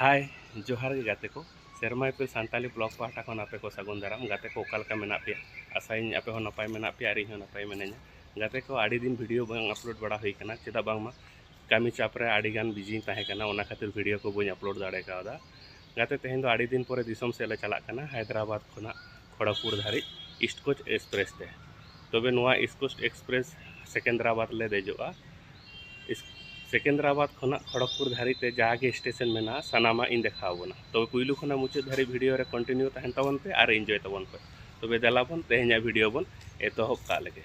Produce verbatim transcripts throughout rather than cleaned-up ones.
ᱦᱟᱭ, ᱡᱚᱦᱟᱨ ᱜᱮ ᱜᱟᱛᱮ ᱠᱚ᱾ ᱥᱮᱨᱢᱟ ᱤᱯᱤᱞ ᱥᱟᱱᱛᱟᱞᱤ ᱵᱞᱚᱜ ᱯᱟᱦᱴᱟ ᱠᱷᱚᱱ ᱟᱯᱮ ᱠᱚ ᱥᱟᱹᱜᱩᱱ ᱫᱟᱨᱟᱢ᱾ ᱜᱟᱛᱮ ᱠᱚ, ᱚᱠᱟ ᱞᱮᱠᱟ ᱢᱮᱱᱟᱜ ᱯᱮᱭᱟ? ᱟᱥᱟᱭᱟᱹᱧ ᱟᱯᱮ ᱦᱚᱸ ᱱᱟᱯᱟᱭ ᱢᱮᱱᱟᱜ ᱯᱮᱭᱟ ᱟᱨ ᱤᱧ ᱦᱚᱸ ᱱᱟᱯᱟᱭ ᱢᱤᱱᱟᱹᱧᱟ᱾ ᱜᱟᱛᱮ ᱠᱚ, ᱟᱹᱰᱤ ᱫᱤᱱ ᱵᱷᱤᱰᱤᱭᱳ ᱵᱟᱝ ᱟᱯᱞᱳᱰ ᱵᱟᱲᱟ ᱦᱩᱭ ᱠᱟᱱᱟ, ᱪᱮᱫᱟᱜ ᱵᱟᱝᱢᱟ ᱠᱟᱹᱢᱤ ᱪᱟᱯ ᱨᱮ ᱟᱹᱰᱤ ᱜᱟᱱ ᱵᱤᱡᱤᱧ ᱛᱟᱦᱮᱸ ᱠᱟᱱᱟ, ᱚᱱᱟ ᱠᱷᱟᱹᱛᱤᱨ ᱵᱷᱤᱰᱤᱭᱳ ᱠᱚ ᱵᱟᱹᱧ ᱟᱯᱞᱳᱰ ᱫᱟᱲᱮ ᱠᱟᱣᱫᱟ᱾ ᱜᱟᱛᱮ, ᱛᱮᱦᱮᱧ ᱫᱚ ᱟᱹᱰᱤ ᱫᱤᱱ ᱯᱚᱨᱮ ᱫᱤᱥᱚᱢ ᱥᱮᱫ ᱞᱮ ᱪᱟᱞᱟᱜ ᱠᱟᱱᱟ, ᱦᱟᱭᱫᱨᱟᱵᱟᱫᱽ ᱠᱷᱚᱱᱟᱜ ᱠᱷᱚᱲᱚᱜᱽᱯᱩᱨ ᱫᱷᱟᱹᱨᱤᱡ ᱤᱥᱴ ᱠᱳᱪ ᱮᱠᱥᱯᱨᱮᱥ ᱛᱮ᱾ ᱛᱚᱵᱮ ᱱᱚᱣᱟ ᱤᱥᱴ ᱠᱳᱪ ᱮᱠᱥᱯᱨᱮᱥ ᱥᱮᱠᱮᱱᱫᱨᱟᱵᱟᱫᱽ ᱞᱮ ᱫᱮᱡᱚᱜᱼᱟ᱾ ᱤᱥ-, ᱥᱮᱠᱮᱱᱫᱨᱟᱵᱟᱫᱽ ᱠᱷᱚᱱᱟᱜ ᱠᱷᱚᱲᱚᱜᱽᱯᱩᱨ ᱫᱷᱟᱹᱨᱤᱡ ᱛᱮ ᱡᱟᱜᱮ ᱥᱴᱮᱥᱚᱱ ᱢᱮᱱᱟᱜᱼᱟ, ᱥᱟᱱᱟᱢᱟᱜ ᱤᱧ ᱫᱮᱠᱷᱟᱣ ᱟᱵᱚᱱᱟ᱾ ᱛᱚᱵᱮ ᱯᱩᱭᱞᱩ ᱠᱷᱚᱱᱟᱜ ᱢᱩᱪᱟᱹᱫ ᱫᱷᱟᱹᱨᱤᱡ ᱵᱷᱤᱰᱤᱭᱳ ᱨᱮ ᱠᱚᱱᱴᱤᱱᱤᱭᱩ ᱛᱟᱦᱮᱱ ᱛᱟᱵᱚᱱ ᱯᱮ ᱟᱨ ᱤᱱᱡᱚᱭ ᱛᱟᱵᱚᱱ ᱯᱮ᱾ ᱛᱚᱵᱮ ᱫᱮᱞᱟ ᱵᱚᱱ ᱛᱮᱦᱮᱧᱟᱜ ᱵᱷᱤᱰᱤᱭᱳ ᱵᱚᱱ ᱮᱛᱚᱦᱚᱵ ᱠᱟᱜ ᱞᱮᱜᱮ᱾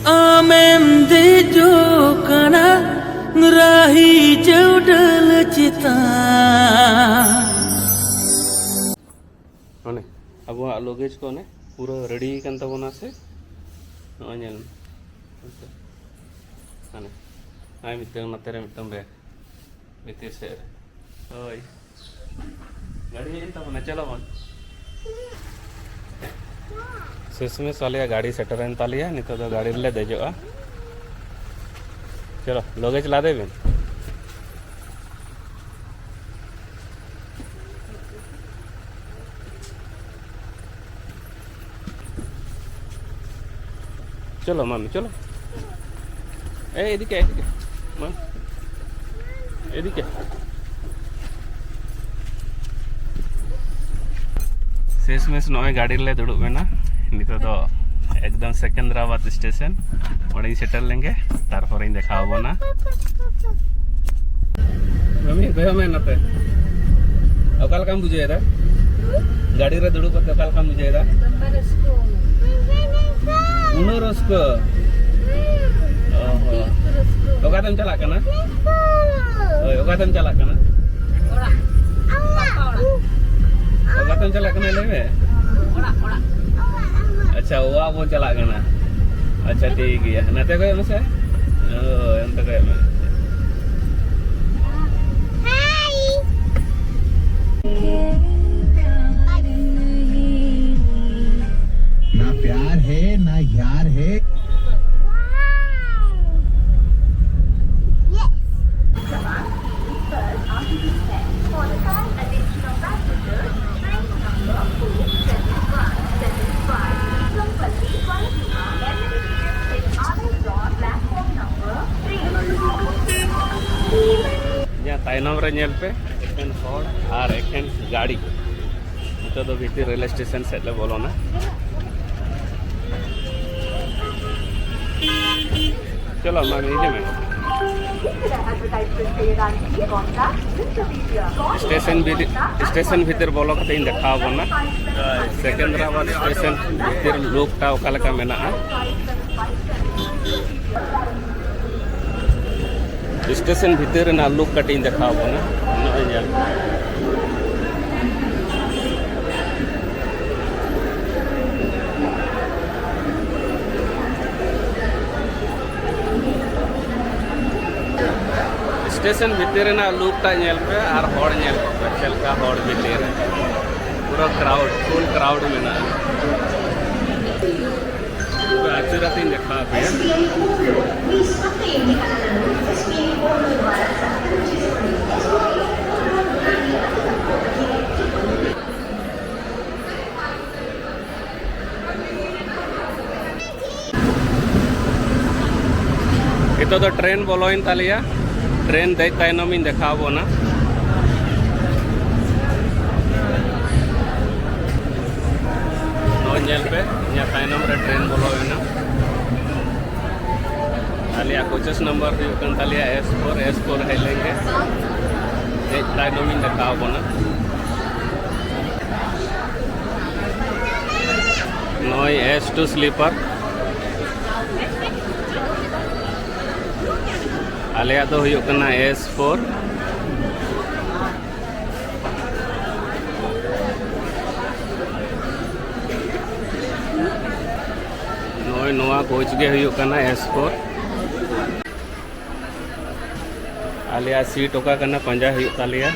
ᱟᱢᱮᱢ ᱫᱮᱡᱚᱜ ᱠᱟᱱᱟ ᱨᱟᱦᱤ ᱪᱟᱹᱣᱰᱟᱹᱞ ᱪᱮᱛᱟᱱ᱾ ᱚᱱᱮ ᱟᱵᱚᱣᱟᱜ ᱞᱚᱜᱮᱡᱽ ᱠᱚ ᱚᱱᱮ ᱯᱩᱨᱟᱹ ᱨᱮᱰᱤ ᱠᱟᱱ ᱛᱟᱵᱚᱱᱟ ᱥᱮ? ᱱᱚᱜᱼᱚᱭ ᱧᱮᱞ ᱢᱮ᱾ ᱦᱟᱱᱮ, ᱦᱟᱱᱮ ᱢᱤᱫᱴᱟᱝ, ᱱᱚᱛᱮ ᱨᱮ ᱢᱤᱫᱴᱟᱝ ᱵᱮᱜᱽ ᱵᱷᱤᱛᱤᱨ ᱥᱮᱫ ᱨᱮ᱾ ᱦᱳᱭ, ᱜᱟᱹᱰᱤ ᱦᱮᱡ ᱮᱱ ᱛᱟᱵᱚᱱᱟ, ᱪᱚᱞᱚ ᱵᱚᱱ᱾ ᱥᱮᱥᱢᱮᱥ ᱟᱞᱮᱭᱟᱜ ᱜᱟᱹᱰᱤ ᱥᱮᱴᱮᱨᱮᱱ ᱛᱟᱞᱮᱭᱟ, ᱱᱤᱛᱚᱜ ᱫᱚ ᱜᱟᱹᱰᱤ ᱨᱮᱞᱮ ᱫᱮᱡᱚᱜᱼᱟ᱾ ᱪᱚᱞᱚ, ᱞᱚᱜᱮᱡᱽ ᱞᱟᱫᱮ ᱵᱤᱱ᱾ চলো মামি, চলো। এই এদিকে, এদিকে। মাম, এদিকে। ᱥᱮᱥ ᱢᱮᱥ ᱱᱚᱜᱼᱚᱭ ᱜᱟᱹᱰᱤ ᱨᱮᱞᱮ ᱫᱩᱲᱩᱵ ᱮᱱᱟ᱾ ᱱᱤᱛᱚᱜ ᱫᱚ ᱮᱠᱫᱚᱢ ᱥᱮᱠᱮᱱᱫᱨᱟᱵᱟᱫᱽ ᱥᱴᱮᱥᱚᱱ᱾ ᱚᱸᱰᱮᱧ ᱥᱮᱴᱮᱨ ᱞᱮᱱᱜᱮ, ᱛᱟᱨᱯᱚᱨᱮᱧ ᱫᱮᱠᱷᱟᱣ ᱟᱵᱚᱱᱟ᱾ ᱢᱟᱢᱤ, ᱠᱚᱭᱚᱜ ᱢᱮ ᱱᱚᱛᱮ᱾ ᱚᱠᱟ ᱞᱮᱠᱟᱢ ᱵᱩᱡᱷᱟᱹᱣ ᱮᱫᱟ? ᱜᱟᱹᱰᱤ ᱨᱮ ᱫᱩᱲᱩᱵ ᱠᱟᱛᱮ ᱚᱠᱟ ᱞᱮᱠᱟᱢ ᱵᱩᱡᱷᱟᱹᱣ ᱮᱫᱟ? ᱫᱚᱢᱮ ᱨᱟᱹᱥᱠᱟᱹ᱾ ᱩᱱᱟᱹᱜ ᱨᱟᱹᱥᱠᱟᱹ? ᱚ ᱦᱚᱸ᱾ ᱟᱹᱰᱤ ᱨᱟᱹᱥᱠᱟᱹ᱾ ᱚᱠᱟᱛᱮᱢ ᱪᱟᱞᱟᱜ ᱠᱟᱱᱟ? ᱦᱳᱭ, ᱚᱠᱟᱛᱮᱢ ᱪᱟᱞᱟᱜ ᱠᱟᱱᱟ? ᱚᱲᱟᱜ᱾ ᱚᱠᱟᱛᱮᱢ ᱪᱟᱞᱟᱜ ᱠᱟᱱᱟ, ᱞᱟᱹᱭ ᱢᱮ? ᱚᱲᱟᱜ, ᱚᱲᱟᱜ᱾ ᱟᱪᱪᱷᱟ, ᱚᱲᱟᱜ ᱵᱚᱱ ᱪᱟᱞᱟᱜ ᱠᱟᱱᱟ᱾ ᱟᱪᱪᱷᱟ, ᱴᱷᱤᱠ ᱜᱮᱭᱟ, ᱱᱚᱛᱮ ᱠᱚᱭᱚᱜ ᱢᱮᱥᱮ᱾ ᱦᱳᱭ, ᱚᱱᱛᱮ ᱠᱚᱭᱚᱜ ᱢᱮ᱾ ᱛᱟᱭᱱᱚᱢ ᱨᱮ ᱧᱮᱞ ᱯᱮ, ᱮᱠᱷᱮᱱ ᱦᱚᱲ ᱟᱨ ᱮᱠᱷᱮᱱ ᱜᱟᱹᱰᱤ᱾ ᱱᱤᱛᱚᱜ ᱫᱚ ᱵᱷᱤᱛᱤᱨ ᱨᱮᱞ ᱥᱴᱮᱥᱚᱱ ᱥᱮᱫ ᱞᱮ ᱵᱚᱞᱚᱱᱟ᱾ ᱪᱚᱞᱚ, ᱢᱟ ᱦᱤᱡᱩᱜ ᱢᱮ᱾ ᱥᱴᱮᱥᱚᱱ ᱵᱷᱤᱛᱤᱨ, ᱥᱴᱮᱥᱚᱱ ᱵᱷᱤᱛᱤᱨ ᱵᱚᱞᱚ ᱠᱟᱛᱮ ᱤᱧ ᱫᱮᱠᱷᱟᱣ ᱟᱵᱚᱱᱟ ᱥᱮᱠᱮᱱᱫᱨᱟᱵᱟᱫᱽ ᱥᱴᱮᱥᱚᱱ ᱵᱷᱤᱛᱤᱨ ᱞᱩᱠ ᱴᱟ ᱚᱠᱟ ᱞᱮᱠᱟ ᱢᱮᱱᱟᱜᱼᱟ᱾ ᱥᱴᱮᱥᱚᱱ ᱵᱷᱤᱛᱤᱨ ᱨᱮᱱᱟᱜ ᱞᱩᱠ ᱠᱟᱹᱴᱤᱡ ᱤᱧ ᱫᱮᱠᱷᱟᱣ ᱟᱵᱚᱱᱟ᱾ ᱱᱚᱜᱼᱚᱭ ᱧᱮᱞ ᱯᱮ᱾ ᱥᱴᱮᱥᱚᱱ ᱵᱷᱤᱛᱤᱨ ᱨᱮᱱᱟᱜ ᱞᱩᱠ ᱴᱟᱜ ᱧᱮᱞ ᱯᱮ ᱟᱨ ᱦᱚᱲ ᱧᱮᱞ ᱠᱚᱯᱮ, ᱪᱮᱫ ᱞᱮᱠᱟ ᱦᱚᱲ ᱵᱷᱤᱛᱤᱨ ᱨᱮ᱾ ᱯᱩᱨᱟᱹ ᱠᱨᱟᱣᱩᱰ, ᱯᱷᱩᱞ ᱠᱨᱟᱣᱩᱰ ᱢᱮᱱᱟᱜᱼᱟ᱾ ᱛᱚᱵᱮ ᱟᱹᱪᱩᱨ ᱟᱛᱮᱧ ᱫᱮᱠᱷᱟᱣ ᱟᱯᱮᱭᱟ᱾ ᱱᱤᱛᱚᱜ ᱫᱚ ᱴᱨᱮᱱ ᱵᱚᱞᱚᱭᱮᱱ ᱛᱟᱞᱮᱭᱟ᱾ ᱴᱨᱮᱱ ᱫᱮᱡ ᱛᱟᱭᱱᱚᱢ ᱤᱧ ᱫᱮᱠᱷᱟᱣ ᱟᱵᱚᱱᱟ᱾ ᱱᱚᱜᱼᱚᱭ ᱧᱮᱞ ᱯᱮ, ᱤᱧᱟᱹᱜ ᱛᱟᱭᱱᱚᱢ ᱨᱮ ᱴᱨᱮᱱ ᱵᱚᱞᱚᱭᱮᱱᱟ᱾ ᱟᱞᱮᱭᱟᱜ ᱠᱳᱪᱮᱥ ᱱᱟᱢᱵᱟᱨ ᱦᱩᱭᱩᱜ ᱠᱟᱱ ᱛᱟᱞᱮᱭᱟ ᱮᱥ ᱯᱷᱳᱨ᱾ ᱮᱥ ᱯᱷᱳᱨ ᱦᱮᱡ ᱞᱮᱱ ᱜᱮ ᱫᱮᱡ ᱛᱟᱭᱱᱚᱢ ᱤᱧ ᱫᱮᱠᱷᱟᱣ ᱟᱵᱚᱱᱟ᱾ ᱱᱚᱜᱼᱚᱭ ᱮᱥ ᱴᱩ ᱥᱞᱤᱯᱟᱨ᱾ ᱟᱞᱮᱭᱟᱜ ᱫᱚ ᱦᱩᱭᱩᱜ ᱠᱟᱱᱟ ᱮᱥ ᱯᱷᱳᱨ᱾ ᱱᱚᱜᱼᱚᱭ ᱱᱚᱣᱟ ᱠᱳᱪ ᱜᱮ ᱦᱩᱭᱩᱜ ᱠᱟᱱᱟ ᱮᱥ ᱯᱷᱳᱨ᱾ ᱟᱞᱮᱭᱟᱜ ᱥᱤᱴ ᱚᱠᱟ ᱠᱟᱱᱟ ᱯᱟᱸᱡᱟ ᱦᱩᱭᱩᱜ ᱛᱟᱞᱮᱭᱟ᱾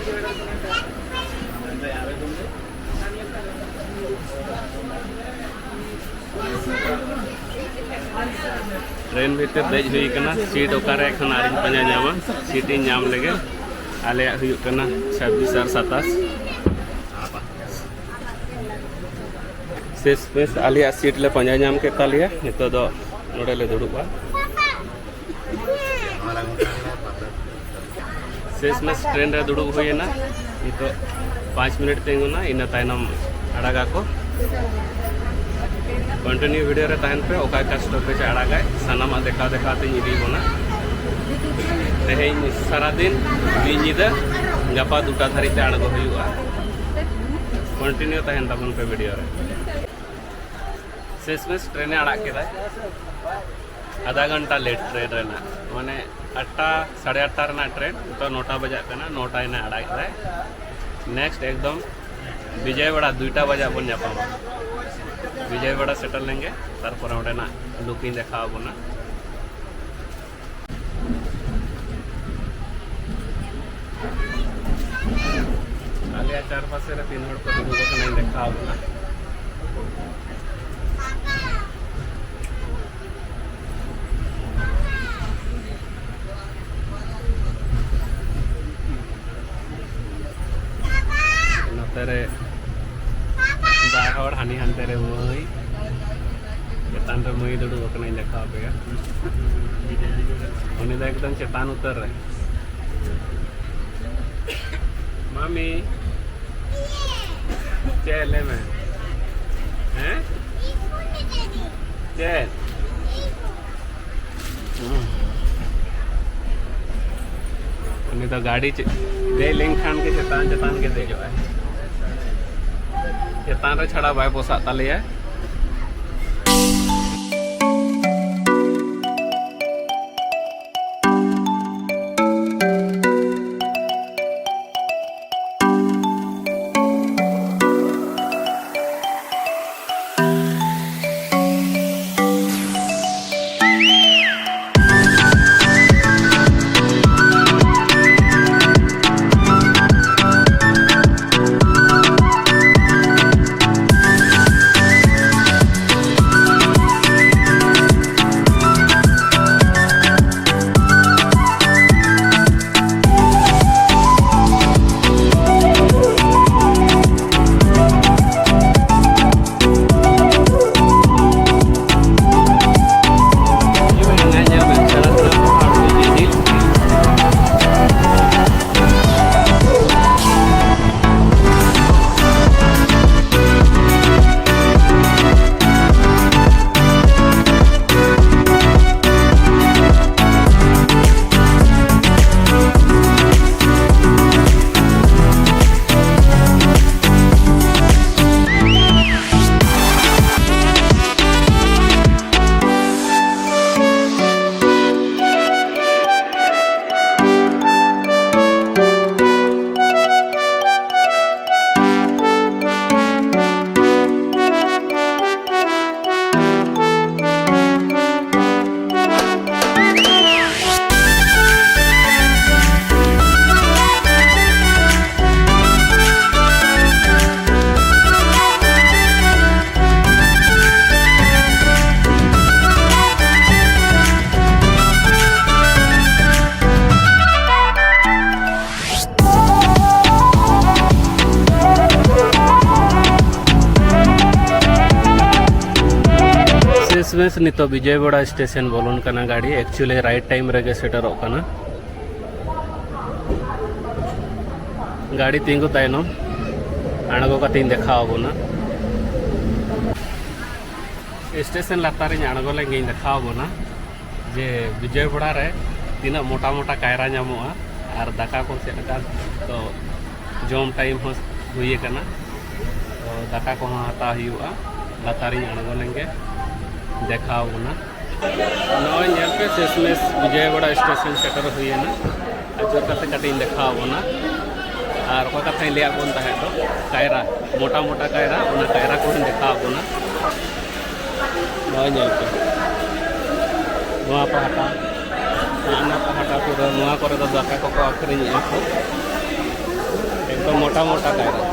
ᱴᱨᱮᱱ ᱵᱷᱤᱛᱤᱨ ᱫᱮᱡ ᱦᱩᱭ ᱠᱟᱱᱟ, ᱥᱤᱴ ᱚᱠᱟᱨᱮ ᱮᱠᱷᱚᱱ ᱟᱹᱣᱨᱤᱧ ᱯᱟᱸᱡᱟ ᱧᱟᱢᱟ, ᱥᱤᱴ ᱤᱧ ᱧᱟᱢ ᱞᱮᱜᱮ᱾ ᱟᱞᱮᱭᱟᱜ ᱦᱩᱭᱩᱜ ᱠᱟᱱᱟ ᱪᱷᱟᱵᱵᱤᱥ ᱟᱨ ᱥᱟᱛᱟᱥ᱾ ᱥᱮᱥ ᱯᱮᱥ ᱟᱞᱮᱭᱟᱜ ᱥᱤᱴ ᱞᱮ ᱯᱟᱸᱡᱟ ᱧᱟᱢ ᱠᱮᱫ ᱛᱟᱞᱮᱭᱟ᱾ ᱱᱤᱛᱚᱜ ᱫᱚ ᱱᱚᱰᱮ ᱞᱮ ᱫᱩᱲᱩᱵᱼᱟ᱾ ᱥᱮᱥ ᱢᱮᱥ ᱴᱨᱮᱱ ᱨᱮ ᱫᱩᱲᱩᱵ ᱦᱩᱭᱮᱱᱟ᱾ ᱱᱤᱛᱚᱜ ᱯᱟᱸᱪ ᱢᱤᱱᱤᱴ ᱛᱤᱸᱜᱩᱱᱟ, ᱤᱱᱟᱹ ᱛᱟᱭᱱᱚᱢ ᱟᱲᱟᱜᱟᱠᱚ᱾ ᱠᱚᱱᱴᱤᱱᱤᱭᱩ ᱵᱷᱤᱰᱤᱭᱳ ᱨᱮ ᱛᱟᱦᱮᱱ ᱯᱮ, ᱚᱠᱟ ᱚᱠᱟ ᱥᱴᱚᱯᱮᱡᱽ ᱮ ᱟᱲᱟᱜᱟᱭ, ᱥᱟᱱᱟᱢᱟᱜ ᱫᱮᱠᱷᱟᱣ ᱫᱮᱠᱷᱟᱣ ᱛᱤᱧ ᱤᱫᱤ ᱵᱚᱱᱟ᱾ ᱛᱮᱦᱮᱧ ᱥᱟᱨᱟᱫᱤᱱ, ᱢᱤᱫ ᱧᱤᱫᱟᱹ, ᱜᱟᱯᱟ ᱫᱩᱴᱟ ᱫᱷᱟᱹᱨᱤᱡ ᱛᱮ ᱟᱬᱜᱚ ᱦᱩᱭᱩᱜᱼᱟ᱾ ᱠᱚᱱᱴᱤᱱᱤᱭᱩ ᱛᱟᱦᱮᱱ ᱛᱟᱵᱚᱱ ᱯᱮ ᱵᱷᱤᱰᱤᱭᱳ ᱨᱮ᱾ ᱥᱮᱥ ᱢᱮᱥ ᱴᱨᱮᱱᱮ ᱟᱲᱟᱜ ᱠᱮᱫᱟᱭ, ᱟᱫᱷᱟ ᱜᱷᱚᱱᱴᱟ ᱞᱮᱴ ᱴᱨᱮᱱ ᱨᱮᱱᱟᱜ, ᱢᱟᱱᱮ ᱟᱴᱴᱟ, ᱥᱟᱲᱮ ᱟᱴᱴᱟ ᱨᱮᱱᱟᱜ ᱴᱨᱮᱱ, ᱱᱤᱛᱚᱜ ᱱᱚᱴᱟ ᱵᱟᱡᱟᱜ ᱠᱟᱱᱟ, ᱱᱚᱴᱟ ᱨᱮᱱᱟᱜ ᱟᱲᱟᱜ ᱮᱫᱟᱭ᱾ ᱱᱮᱠᱥᱴ ᱮᱠᱫᱚᱢ ᱵᱤᱡᱚᱭᱣᱟᱲᱟ ᱫᱩᱭᱴᱟ ᱵᱟᱡᱟᱜ ᱵᱚᱱ ᱧᱟᱯᱟᱢᱟ᱾ ᱵᱤᱡᱚᱭᱣᱟᱲᱟ ᱥᱮᱴᱮᱨ ᱞᱮᱱᱜᱮ, ᱛᱟᱨᱯᱚᱨᱮ ᱚᱸᱰᱮᱱᱟᱜ ᱞᱩᱠ ᱤᱧ ᱫᱮᱠᱷᱟᱣ ᱟᱵᱚᱱᱟ᱾ ᱟᱞᱮᱭᱟᱜ ᱪᱟᱨᱯᱟᱥᱮ ᱨᱮ ᱛᱤᱱ ᱦᱚᱲ ᱠᱚ ᱫᱩᱲᱩᱵ ᱟᱠᱟᱱᱟᱧ ᱫᱮᱠᱷᱟᱣ ᱟᱵᱚᱱᱟ᱾ ᱱᱚᱛᱮ ᱨᱮ ᱵᱟᱨ ᱦᱚᱲ, ᱦᱟᱹᱱᱤ ᱦᱟᱱᱛᱮ ᱨᱮ ᱢᱟᱹᱭ, ᱪᱮᱛᱟᱱ ᱨᱮ ᱢᱟᱹᱭ ᱫᱩᱲᱩᱵ ᱟᱠᱟᱱᱟᱧ ᱫᱮᱠᱷᱟᱣ ᱟᱯᱮᱭᱟ᱾ ᱩᱱᱤ ᱫᱚ ᱮᱠᱫᱚᱢ ᱪᱮᱛᱟᱱ ᱩᱛᱟᱹᱨ ᱨᱮ᱾ ᱢᱟᱢᱤ, ᱪᱮᱫ ᱞᱟᱹᱭ ᱢᱮ? ᱦᱮᱸ? ᱪᱮᱫ? ᱩᱱᱤ ᱫᱚ ᱜᱟᱹᱰᱤ ᱪᱮ-, ᱫᱮᱡ ᱞᱮᱱᱠᱷᱟᱱ ᱜᱮ ᱪᱮᱛᱟᱱ ᱪᱮᱛᱟᱱ ᱜᱮ ᱫᱮᱡᱚᱜᱼᱟᱭ᱾ ᱪᱮᱛᱟᱱ ᱨᱮ ᱪᱷᱟᱲᱟ ᱵᱟᱭ ᱯᱚᱥᱟᱜ ᱛᱟᱞᱮᱭᱟ᱾ Friends, ᱱᱤᱛᱚᱜ ᱵᱤᱡᱚᱭᱣᱟᱲᱟ ᱥᱴᱮᱥᱚᱱ ᱵᱚᱞᱚᱱ ᱠᱟᱱᱟ ᱜᱟᱹᱰᱤ᱾ Actually right time ᱨᱮᱜᱮ ᱥᱮᱴᱮᱨᱚᱜ ᱠᱟᱱᱟ᱾ ᱜᱟᱹᱰᱤ ᱛᱤᱸᱜᱩ ᱛᱟᱭᱱᱚᱢ ᱟᱬᱜᱚ ᱠᱟᱛᱮᱧ ᱫᱮᱠᱷᱟᱣ ᱟᱵᱚᱱᱟ᱾ ᱥᱴᱮᱥᱚᱱ ᱞᱟᱛᱟᱨ ᱨᱤᱧ ᱟᱬᱜᱚ ᱞᱮᱱ ᱜᱤᱧ ᱫᱮᱠᱷᱟᱣ ᱟᱵᱚᱱᱟ ᱡᱮ ᱵᱤᱡᱚᱭᱣᱟᱲᱟ ᱨᱮ ᱛᱤᱱᱟᱹᱜ ᱢᱚᱴᱟ ᱢᱚᱴᱟ ᱠᱟᱭᱨᱟ ᱧᱟᱢᱚᱜᱼᱟ ᱟᱨ ᱫᱟᱠᱟ ᱠᱚ ᱪᱮᱫ ᱞᱮᱠᱟ᱾ ᱛᱚ ᱡᱚᱢ ᱴᱟᱭᱤᱢ ᱦᱚᱸ ᱦᱩᱭ ᱟᱠᱟᱱᱟ, ᱛᱚ ᱫᱟᱠᱟ ᱠᱚᱦᱚᱸ ᱦᱟᱛᱟᱣ ᱦᱩᱭᱩᱜᱼᱟ᱾ ᱞᱟᱛᱟᱨᱤᱧ ᱟᱬᱜᱚ ᱞᱮᱱ ᱜᱮ, ᱫᱮᱠᱷᱟᱣ ᱟᱵᱚᱱᱟ᱾ ᱱᱚᱜᱼᱚᱭ ᱧᱮᱞ ᱯᱮ, ᱥᱮᱥᱢᱮᱥ ᱵᱤᱡᱚᱭᱣᱟᱲᱟ ᱥᱴᱮᱥᱚᱱ ᱥᱮᱴᱮᱨ ᱦᱩᱭ ᱮᱱᱟ᱾ ᱟᱨ ᱡᱳᱨ ᱠᱟᱛᱮ ᱠᱟᱹᱴᱤᱡ ᱤᱧ ᱫᱮᱠᱷᱟᱣ ᱟᱵᱚᱱᱟ᱾ ᱟᱨ ᱚᱠᱟ ᱠᱟᱛᱷᱟᱧ ᱞᱟᱹᱭᱟᱫ ᱵᱚᱱ ᱛᱟᱦᱮᱸᱫ ᱫᱚ, ᱠᱟᱭᱨᱟ, ᱢᱚᱴᱟ ᱢᱚᱴᱟ ᱠᱟᱭᱨᱟ, ᱚᱱᱟ ᱠᱟᱭᱨᱟ ᱠᱚᱦᱚᱸᱧ ᱫᱮᱠᱷᱟᱣ ᱟᱵᱚᱱᱟ᱾ ᱱᱚᱜᱼᱚᱭ ᱧᱮᱞ ᱯᱮ, ᱱᱚᱣᱟ ᱯᱟᱦᱴᱟ, ᱦᱟᱱᱟ ᱯᱟᱦᱴᱟ, ᱯᱩᱨᱟᱹ ᱱᱚᱣᱟ ᱠᱚᱨᱮ ᱫᱚ ᱫᱟᱠᱟ ᱠᱚᱠᱚ ᱟᱹᱠᱷᱨᱤᱧᱮᱫᱼᱟ ᱠᱚ, ᱮᱠᱫᱚᱢ ᱢᱚᱴᱟ ᱢᱚᱴᱟ ᱠᱟᱭᱨᱟ᱾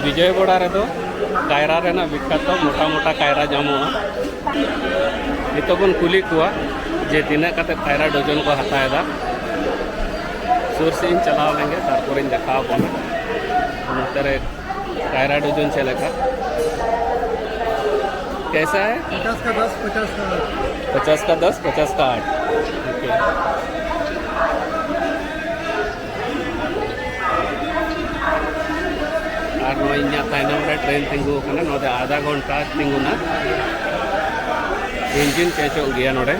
ᱵᱤᱡᱚᱭᱣᱟᱲᱟ ᱨᱮᱫᱚ ᱠᱟᱭᱨᱟ ᱨᱮᱱᱟᱜ ᱵᱤᱠᱠᱷᱟᱛᱚ ᱢᱚᱴᱟ ᱢᱚᱴᱟ ᱠᱟᱭᱨᱟ ᱧᱟᱢᱚᱜᱼᱟ᱾ ᱱᱤᱛᱚᱜ ᱵᱚᱱ ᱠᱩᱞᱤ ᱠᱚᱣᱟ ᱡᱮ ᱛᱤᱱᱟᱹᱜ ᱠᱟᱛᱮ ᱠᱟᱭᱨᱟ ᱰᱚᱡᱚᱱ ᱠᱚ ᱦᱟᱛᱟᱣ ᱮᱫᱟ᱾ ᱥᱩᱨ ᱥᱮᱫ ᱤᱧ ᱪᱟᱞᱟᱣ ᱞᱮᱱᱜᱮ, ᱛᱟᱨᱯᱚᱨᱮᱧ ᱫᱮᱠᱷᱟᱣ ᱟᱵᱚᱱᱟ ᱱᱚᱛᱮ ᱨᱮ ᱠᱟᱭᱨᱟ ᱰᱚᱡᱚᱱ ᱪᱮᱫ ᱞᱮᱠᱟ᱾ कैसा है? पचास का दस, पचास का आठ। पचास का दस, पचास का आठ। ओके। ᱟᱨ ᱱᱚᱣᱟ ᱤᱧᱟᱹᱜ ᱛᱟᱭᱱᱚᱢ ᱨᱮ ᱴᱨᱮᱱ ᱛᱤᱸᱜᱩ ᱟᱠᱟᱱᱟ᱾ ᱱᱚᱰᱮ ᱟᱫᱷᱟ ᱜᱷᱚᱱᱴᱟ ᱛᱤᱸᱜᱩᱱᱟ, ᱤᱧᱡᱤᱱ ᱪᱮᱧᱡᱚᱜ ᱜᱮᱭᱟ ᱱᱚᱰᱮ᱾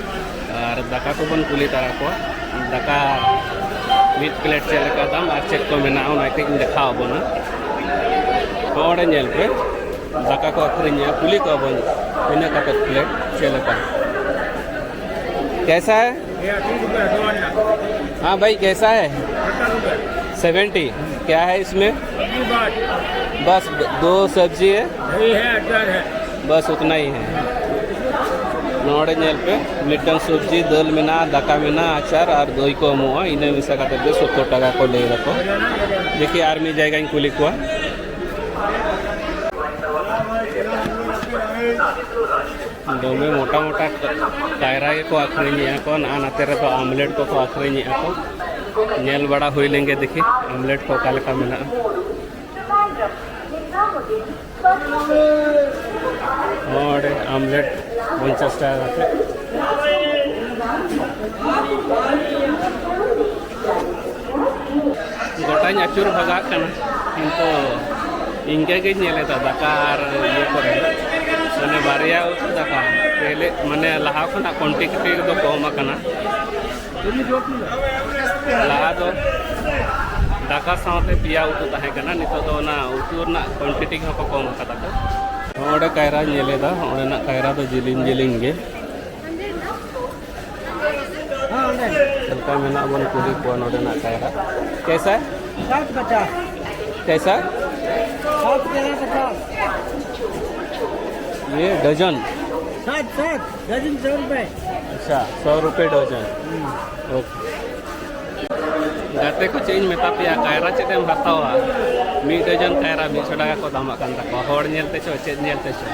ᱟᱨ ᱫᱟᱠᱟ ᱠᱚᱵᱚᱱ ᱠᱩᱞᱤ ᱛᱟᱨᱟ ᱠᱚᱣᱟ, ᱫᱟᱠᱟ ᱢᱤᱫ ᱯᱞᱮᱴ ᱪᱮᱫ ᱞᱮᱠᱟ ᱫᱟᱢ ᱟᱨ ᱪᱮᱫ ᱠᱚ ᱢᱮᱱᱟᱜᱼᱟ, ᱚᱱᱟ ᱠᱟᱹᱡ ᱤᱧ ᱫᱮᱠᱷᱟᱣ ᱟᱵᱚᱱᱟ᱾ ᱱᱚᱰᱮ ᱧᱮᱞ ᱯᱮ, ᱫᱟᱠᱟ ᱠᱚ ᱟᱹᱠᱷᱨᱤᱧᱮᱜᱼᱟ, ᱠᱩᱞᱤ ᱠᱚᱣᱟ ᱵᱚᱱ ᱛᱤᱱᱟᱹᱜ ᱠᱟᱛᱮ ᱯᱞᱮᱴ, ᱪᱮᱫ ᱞᱮᱠᱟ᱾ कैसा है? ये अस्सी रुपये, दो अंडा। हाँ भाई, कैसा है? सत्तर रुपये। सेवेंटी। क्या है इसमें? सब्जी बात। बस दो सब्जी है। दही है, अचार है। बस उतना ही है। ᱱᱚᱰᱮ ᱧᱮᱞ ᱯᱮ, ᱢᱤᱫᱴᱟᱝ ᱥᱚᱵᱽᱡᱤ, ᱫᱟᱹᱞ ᱢᱮᱱᱟᱜᱼᱟ, ᱫᱟᱠᱟ ᱢᱮᱱᱟᱜᱼᱟ, ᱟᱪᱟᱨ ᱟᱨ ᱫᱳᱭ ᱠᱚ ᱮᱢᱚᱜᱼᱟ᱾ ᱤᱱᱟᱹ ᱢᱮᱥᱟ ᱠᱟᱛᱮ ᱜᱮ ᱥᱚᱛᱛᱚᱨ ᱴᱟᱠᱟ ᱠᱚ ᱞᱟᱹᱭ ᱫᱟᱠᱚ᱾ ᱫᱮᱠᱷᱤ ᱟᱨ ᱢᱤᱫ ᱡᱟᱭᱜᱟᱧ ᱠᱩᱞᱤ ᱠᱚᱣᱟ᱾ ᱫᱚᱢᱮ ᱢᱚᱴᱟ ᱢᱚᱴᱟ ᱠᱟᱭᱨᱟ ᱜᱮᱠᱚ ᱟᱹᱠᱷᱨᱤᱧᱮᱜᱼᱟ ᱠᱚ᱾ ᱱᱟᱜᱼᱟ ᱱᱟᱛᱮ ᱨᱮᱫᱚ ᱟᱢᱞᱮᱴ ᱠᱚᱠᱚ ᱟᱹᱠᱷᱨᱤᱧᱮᱜᱼᱟ ᱠᱚ᱾ ᱧᱮᱞ ᱵᱟᱲᱟ ᱦᱩᱭ ᱞᱮᱱ ᱜᱮ, ᱫᱮᱠᱷᱤ ᱟᱢᱞᱮᱴ ᱠᱚ ᱚᱠᱟ ᱞᱮᱠᱟ ᱢᱮᱱᱟᱜᱼᱟ᱾ ᱱᱚᱰᱮ ᱟᱢᱞᱮᱴ ᱯᱚᱧᱪᱟᱥ ᱴᱟᱠᱟ ᱠᱟᱛᱮ᱾ ᱜᱚᱴᱟᱧ ᱟᱹᱪᱩᱨ ᱵᱷᱟᱜᱟᱜ ᱠᱟᱱᱟ, ᱠᱤᱱᱛᱩ ᱤᱧ ᱜᱮ ᱜᱤᱧ ᱧᱮᱞ ᱮᱫᱟ ᱫᱟᱠᱟ ᱟᱨ ᱤᱭᱟᱹ ᱠᱚᱨᱮ, ᱢᱟᱱᱮ ᱵᱟᱨᱭᱟ ᱩᱛᱩ ᱫᱟᱠᱟ ᱯᱮᱞᱮ, ᱢᱟᱱᱮ ᱞᱟᱦᱟ ᱠᱷᱚᱱᱟᱜ ᱠᱚᱣᱟᱱᱴᱤᱴᱤ ᱫᱚ ᱠᱚᱢ ᱟᱠᱟᱱᱟ᱾ ᱞᱟᱦᱟ ᱫᱚ ᱫᱟᱠᱟ ᱥᱟᱶᱛᱮ ᱯᱮᱭᱟ ᱩᱛᱩ ᱛᱟᱦᱮᱸ ᱠᱟᱱᱟ, ᱱᱤᱛᱚᱜ ᱫᱚ ᱚᱱᱟ ᱩᱛᱩ ᱨᱮᱱᱟᱜ ᱠᱚᱣᱟᱱᱴᱤᱴᱤ ᱦᱚᱸ ᱠᱚ ᱠᱚᱢ ᱟᱠᱟᱫᱟ ᱠᱚ᱾ ᱱᱚᱰᱮ ᱠᱟᱭᱨᱟᱧ ᱧᱮᱞ ᱮᱫᱟ, ᱚᱸᱰᱮᱱᱟᱜ ᱠᱟᱭᱨᱟ ᱫᱚ ᱡᱤᱞᱤᱧ ᱡᱤᱞᱤᱧ ᱜᱮ᱾ ᱦᱮᱸ, ᱚᱸᱰᱮ᱾ ᱪᱮᱫ ᱞᱮᱠᱟ ᱢᱮᱱᱟᱜ ᱵᱚᱱ ᱠᱩᱞᱤ ᱠᱚᱣᱟ ᱱᱚᱰᱮᱱᱟᱜ ᱠᱟᱭᱨᱟ᱾ कैसा है? सात पचास। कैसा? सात ग्यारह पचास। ये डजन? सात, सात, डजन सौ रुपए। अच्छा, सौ रुपये डजन। ओके। ᱜᱟᱛᱮ ᱠᱚ, ᱪᱮᱫ ᱤᱧ ᱢᱮᱛᱟ ᱯᱮᱭᱟ, ᱠᱟᱭᱨᱟ ᱪᱮᱫ ᱮᱢ ᱦᱟᱛᱟᱣᱟ, ᱢᱤᱫ ᱰᱚᱡᱚᱱ ᱠᱟᱭᱨᱟ ᱢᱤᱫ ᱥᱚ ᱴᱟᱠᱟ ᱠᱚ ᱫᱟᱢᱟᱜ ᱠᱟᱱ ᱛᱟᱠᱚᱣᱟ᱾ ᱦᱚᱲ ᱧᱮᱞ ᱛᱮᱪᱚ, ᱪᱮᱫ ᱧᱮᱞ ᱛᱮᱪᱚ,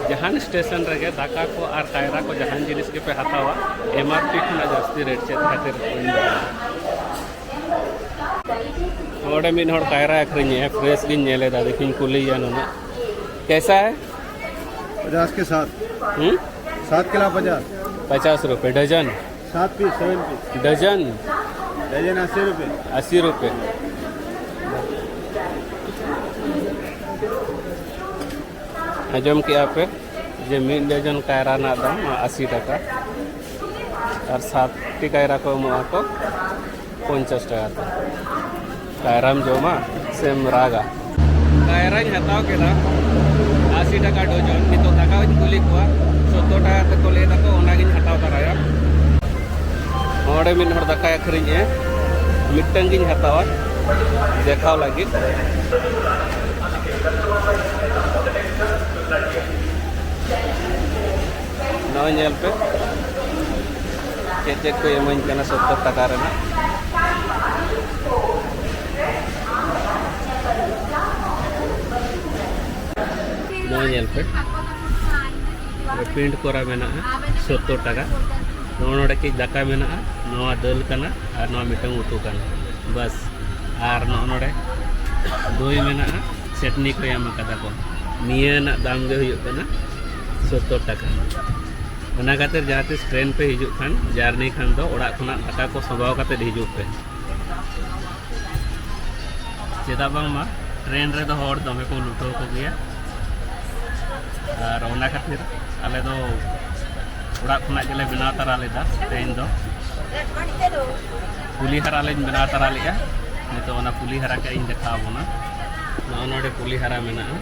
ᱡᱟᱦᱟᱱ ᱥᱴᱮᱥᱚᱱ ᱨᱮᱜᱮ ᱫᱟᱠᱟ ᱠᱚ ᱟᱨ ᱠᱟᱭᱨᱟ ᱠᱚ, ᱡᱟᱦᱟᱱ ᱡᱤᱱᱤᱥ ᱜᱮᱯᱮ ᱦᱟᱛᱟᱣᱟ, ᱮᱢ ᱟᱨ ᱯᱤ ᱠᱷᱚᱱᱟᱜ ᱡᱟᱹᱥᱛᱤ ᱨᱮᱴ ᱪᱮᱫ ᱠᱷᱟᱹᱛᱤᱨ ᱠᱚ ᱮᱢ ᱫᱟᱲᱮᱭᱟᱜᱼᱟ? ᱱᱚᱰᱮ ᱢᱤᱫ ᱦᱚᱲ ᱠᱟᱭᱨᱟ ᱟᱹᱠᱷᱨᱤᱧᱮᱜᱼᱟ, ᱯᱷᱨᱮᱥ ᱜᱤᱧ ᱧᱮᱞ ᱮᱫᱟ, ᱫᱮᱠᱷᱤᱧ ᱠᱩᱞᱤᱭᱮᱭᱟ ᱱᱩᱱᱟᱹᱜ᱾ कैसा है? पचास के साथ। हम्म? सात किलो पचास। पचास रुपये डजन। सात piece, seven piece. Dozen. Dozen अस्सी रुपये। अस्सी रुपये। ᱟᱸᱡᱚᱢ ᱠᱮᱜᱼᱟ ᱯᱮ ᱡᱮ ᱢᱤᱫ ᱰᱚᱡᱚᱱ ᱠᱟᱭᱨᱟ ᱨᱮᱱᱟᱜ ᱫᱟᱢ ᱟᱥᱤ ᱴᱟᱠᱟ ᱟᱨ ᱥᱟᱛ ᱴᱤ ᱠᱟᱭᱨᱟ ᱠᱚ ᱮᱢᱚᱜᱼᱟ ᱠᱚ ᱯᱚᱧᱪᱟᱥ ᱴᱟᱠᱟ ᱛᱮ᱾ ᱠᱟᱭᱨᱟᱢ ᱡᱚᱢᱟ ᱥᱮᱢ ᱨᱟᱜᱟ? ᱠᱟᱭᱨᱟᱧ ᱦᱟᱛᱟᱣ ᱠᱮᱫᱟ ᱟᱥᱤ ᱴᱟᱠᱟ ᱰᱚᱡᱚᱱ᱾ ᱱᱤᱛᱚᱜ ᱫᱟᱠᱟᱧ ᱠᱩᱞᱤ ᱠᱚᱣᱟ, ᱥᱚᱛᱛᱚᱨ ᱴᱟᱠᱟ ᱛᱮᱠᱚ ᱞᱟᱹᱭ ᱫᱟᱠᱚ, ᱚᱱᱟᱜᱤᱧ ᱦᱟᱛᱟᱣ ᱛᱟᱨᱟᱭᱟ᱾ ᱱᱚᱰᱮ ᱢᱤᱫ ᱦᱚᱲ ᱫᱟᱠᱟᱭ ᱟᱹᱠᱷᱨᱤᱧᱮᱜᱼᱟ, ᱢᱤᱫᱴᱟᱝ ᱜᱤᱧ ᱦᱟᱛᱟᱣᱟ ᱫᱮᱠᱷᱟᱣ ᱞᱟᱹᱜᱤᱫ᱾ ᱱᱚᱜᱼᱚᱭ ᱧᱮᱞ ᱯᱮ, ᱪᱮᱫ ᱪᱮᱫ ᱠᱚ ᱮᱢᱟᱹᱧ ᱠᱟᱱᱟ ᱥᱚᱛᱛᱚᱨ ᱴᱟᱠᱟ ᱨᱮᱱᱟᱜ᱾ ᱱᱚᱜᱼᱚᱭ ᱧᱮᱞ ᱯᱮ, ᱯᱨᱤᱱᱴ ᱠᱚᱨᱟ ᱢᱮᱱᱟᱜᱼᱟ, ᱥᱚᱛᱛᱚᱨ ᱴᱟᱠᱟ᱾ ᱱᱚᱜᱼᱚ ᱱᱚᱰᱮ ᱠᱟᱹᱡ ᱫᱟᱠᱟ ᱢᱮᱱᱟᱜᱼᱟ, ᱱᱚᱣᱟ ᱫᱟᱹᱞ ᱠᱟᱱᱟ ᱟᱨ ᱱᱚᱣᱟ ᱢᱤᱫᱴᱟᱝ ᱩᱛᱩ ᱠᱟᱱᱟ, ᱵᱟᱥ᱾ ᱟᱨ ᱱᱚᱜᱼᱚ ᱱᱚᱰᱮ ᱫᱳᱭ ᱢᱮᱱᱟᱜᱼᱟ, ᱪᱟᱴᱱᱤ ᱠᱚ ᱮᱢ ᱟᱠᱟᱫᱟ ᱠᱚ᱾ ᱱᱤᱭᱟᱹ ᱨᱮᱱᱟᱜ ᱫᱟᱢ ᱜᱮ ᱦᱩᱭᱩᱜ ᱠᱟᱱᱟ ᱥᱳᱛᱛᱳᱨ ᱴᱟᱠᱟ᱾ ᱚᱱᱟ ᱠᱷᱟᱹᱛᱤᱨ ᱡᱟᱦᱟᱸ ᱛᱤᱥ ᱴᱨᱮᱱ ᱯᱮ ᱦᱤᱡᱩᱜ ᱠᱷᱟᱱ, ᱡᱟᱨᱱᱤ ᱠᱷᱟᱱ ᱫᱚ ᱚᱲᱟᱜ ᱠᱷᱚᱱᱟᱜ ᱫᱟᱠᱟ ᱠᱚ ᱥᱟᱸᱵᱟᱣ ᱠᱟᱛᱮᱫ ᱦᱤᱡᱩᱜ ᱯᱮ᱾ ᱪᱮᱫᱟᱜ ᱵᱟᱝᱢᱟ ᱴᱨᱮᱱ ᱨᱮᱫᱚ ᱦᱚᱲ ᱫᱚᱢᱮ ᱠᱚ ᱞᱩᱴᱟᱹᱣ ᱠᱚᱜᱮᱭᱟ, ᱟᱨ ᱚᱱᱟ ᱠᱷᱟᱹᱛᱤᱨ ᱟᱞᱮ ᱫᱚ ᱚᱲᱟᱜ ᱠᱷᱚᱱᱟᱜ ᱜᱮᱞᱮ ᱵᱮᱱᱟᱣ ᱛᱟᱨᱟ ᱞᱮᱫᱟ ᱛᱮᱦᱮᱧ ᱫᱚ᱾ ᱯᱩᱞᱤ ᱦᱟᱨᱟ ᱞᱤᱧ ᱵᱮᱱᱟᱣ ᱛᱟᱨᱟ ᱞᱮᱫᱼᱟ᱾ ᱱᱤᱛᱚᱜ ᱚᱱᱟ ᱯᱩᱞᱤ ᱦᱟᱨᱟ ᱠᱟᱜ ᱤᱧ ᱫᱮᱠᱷᱟᱣ ᱟᱵᱚᱱᱟ᱾ ᱱᱚᱜᱼᱚ ᱱᱚᱰᱮ ᱯᱩᱞᱤ ᱦᱟᱨᱟ ᱢᱮᱱᱟᱜᱼᱟ᱾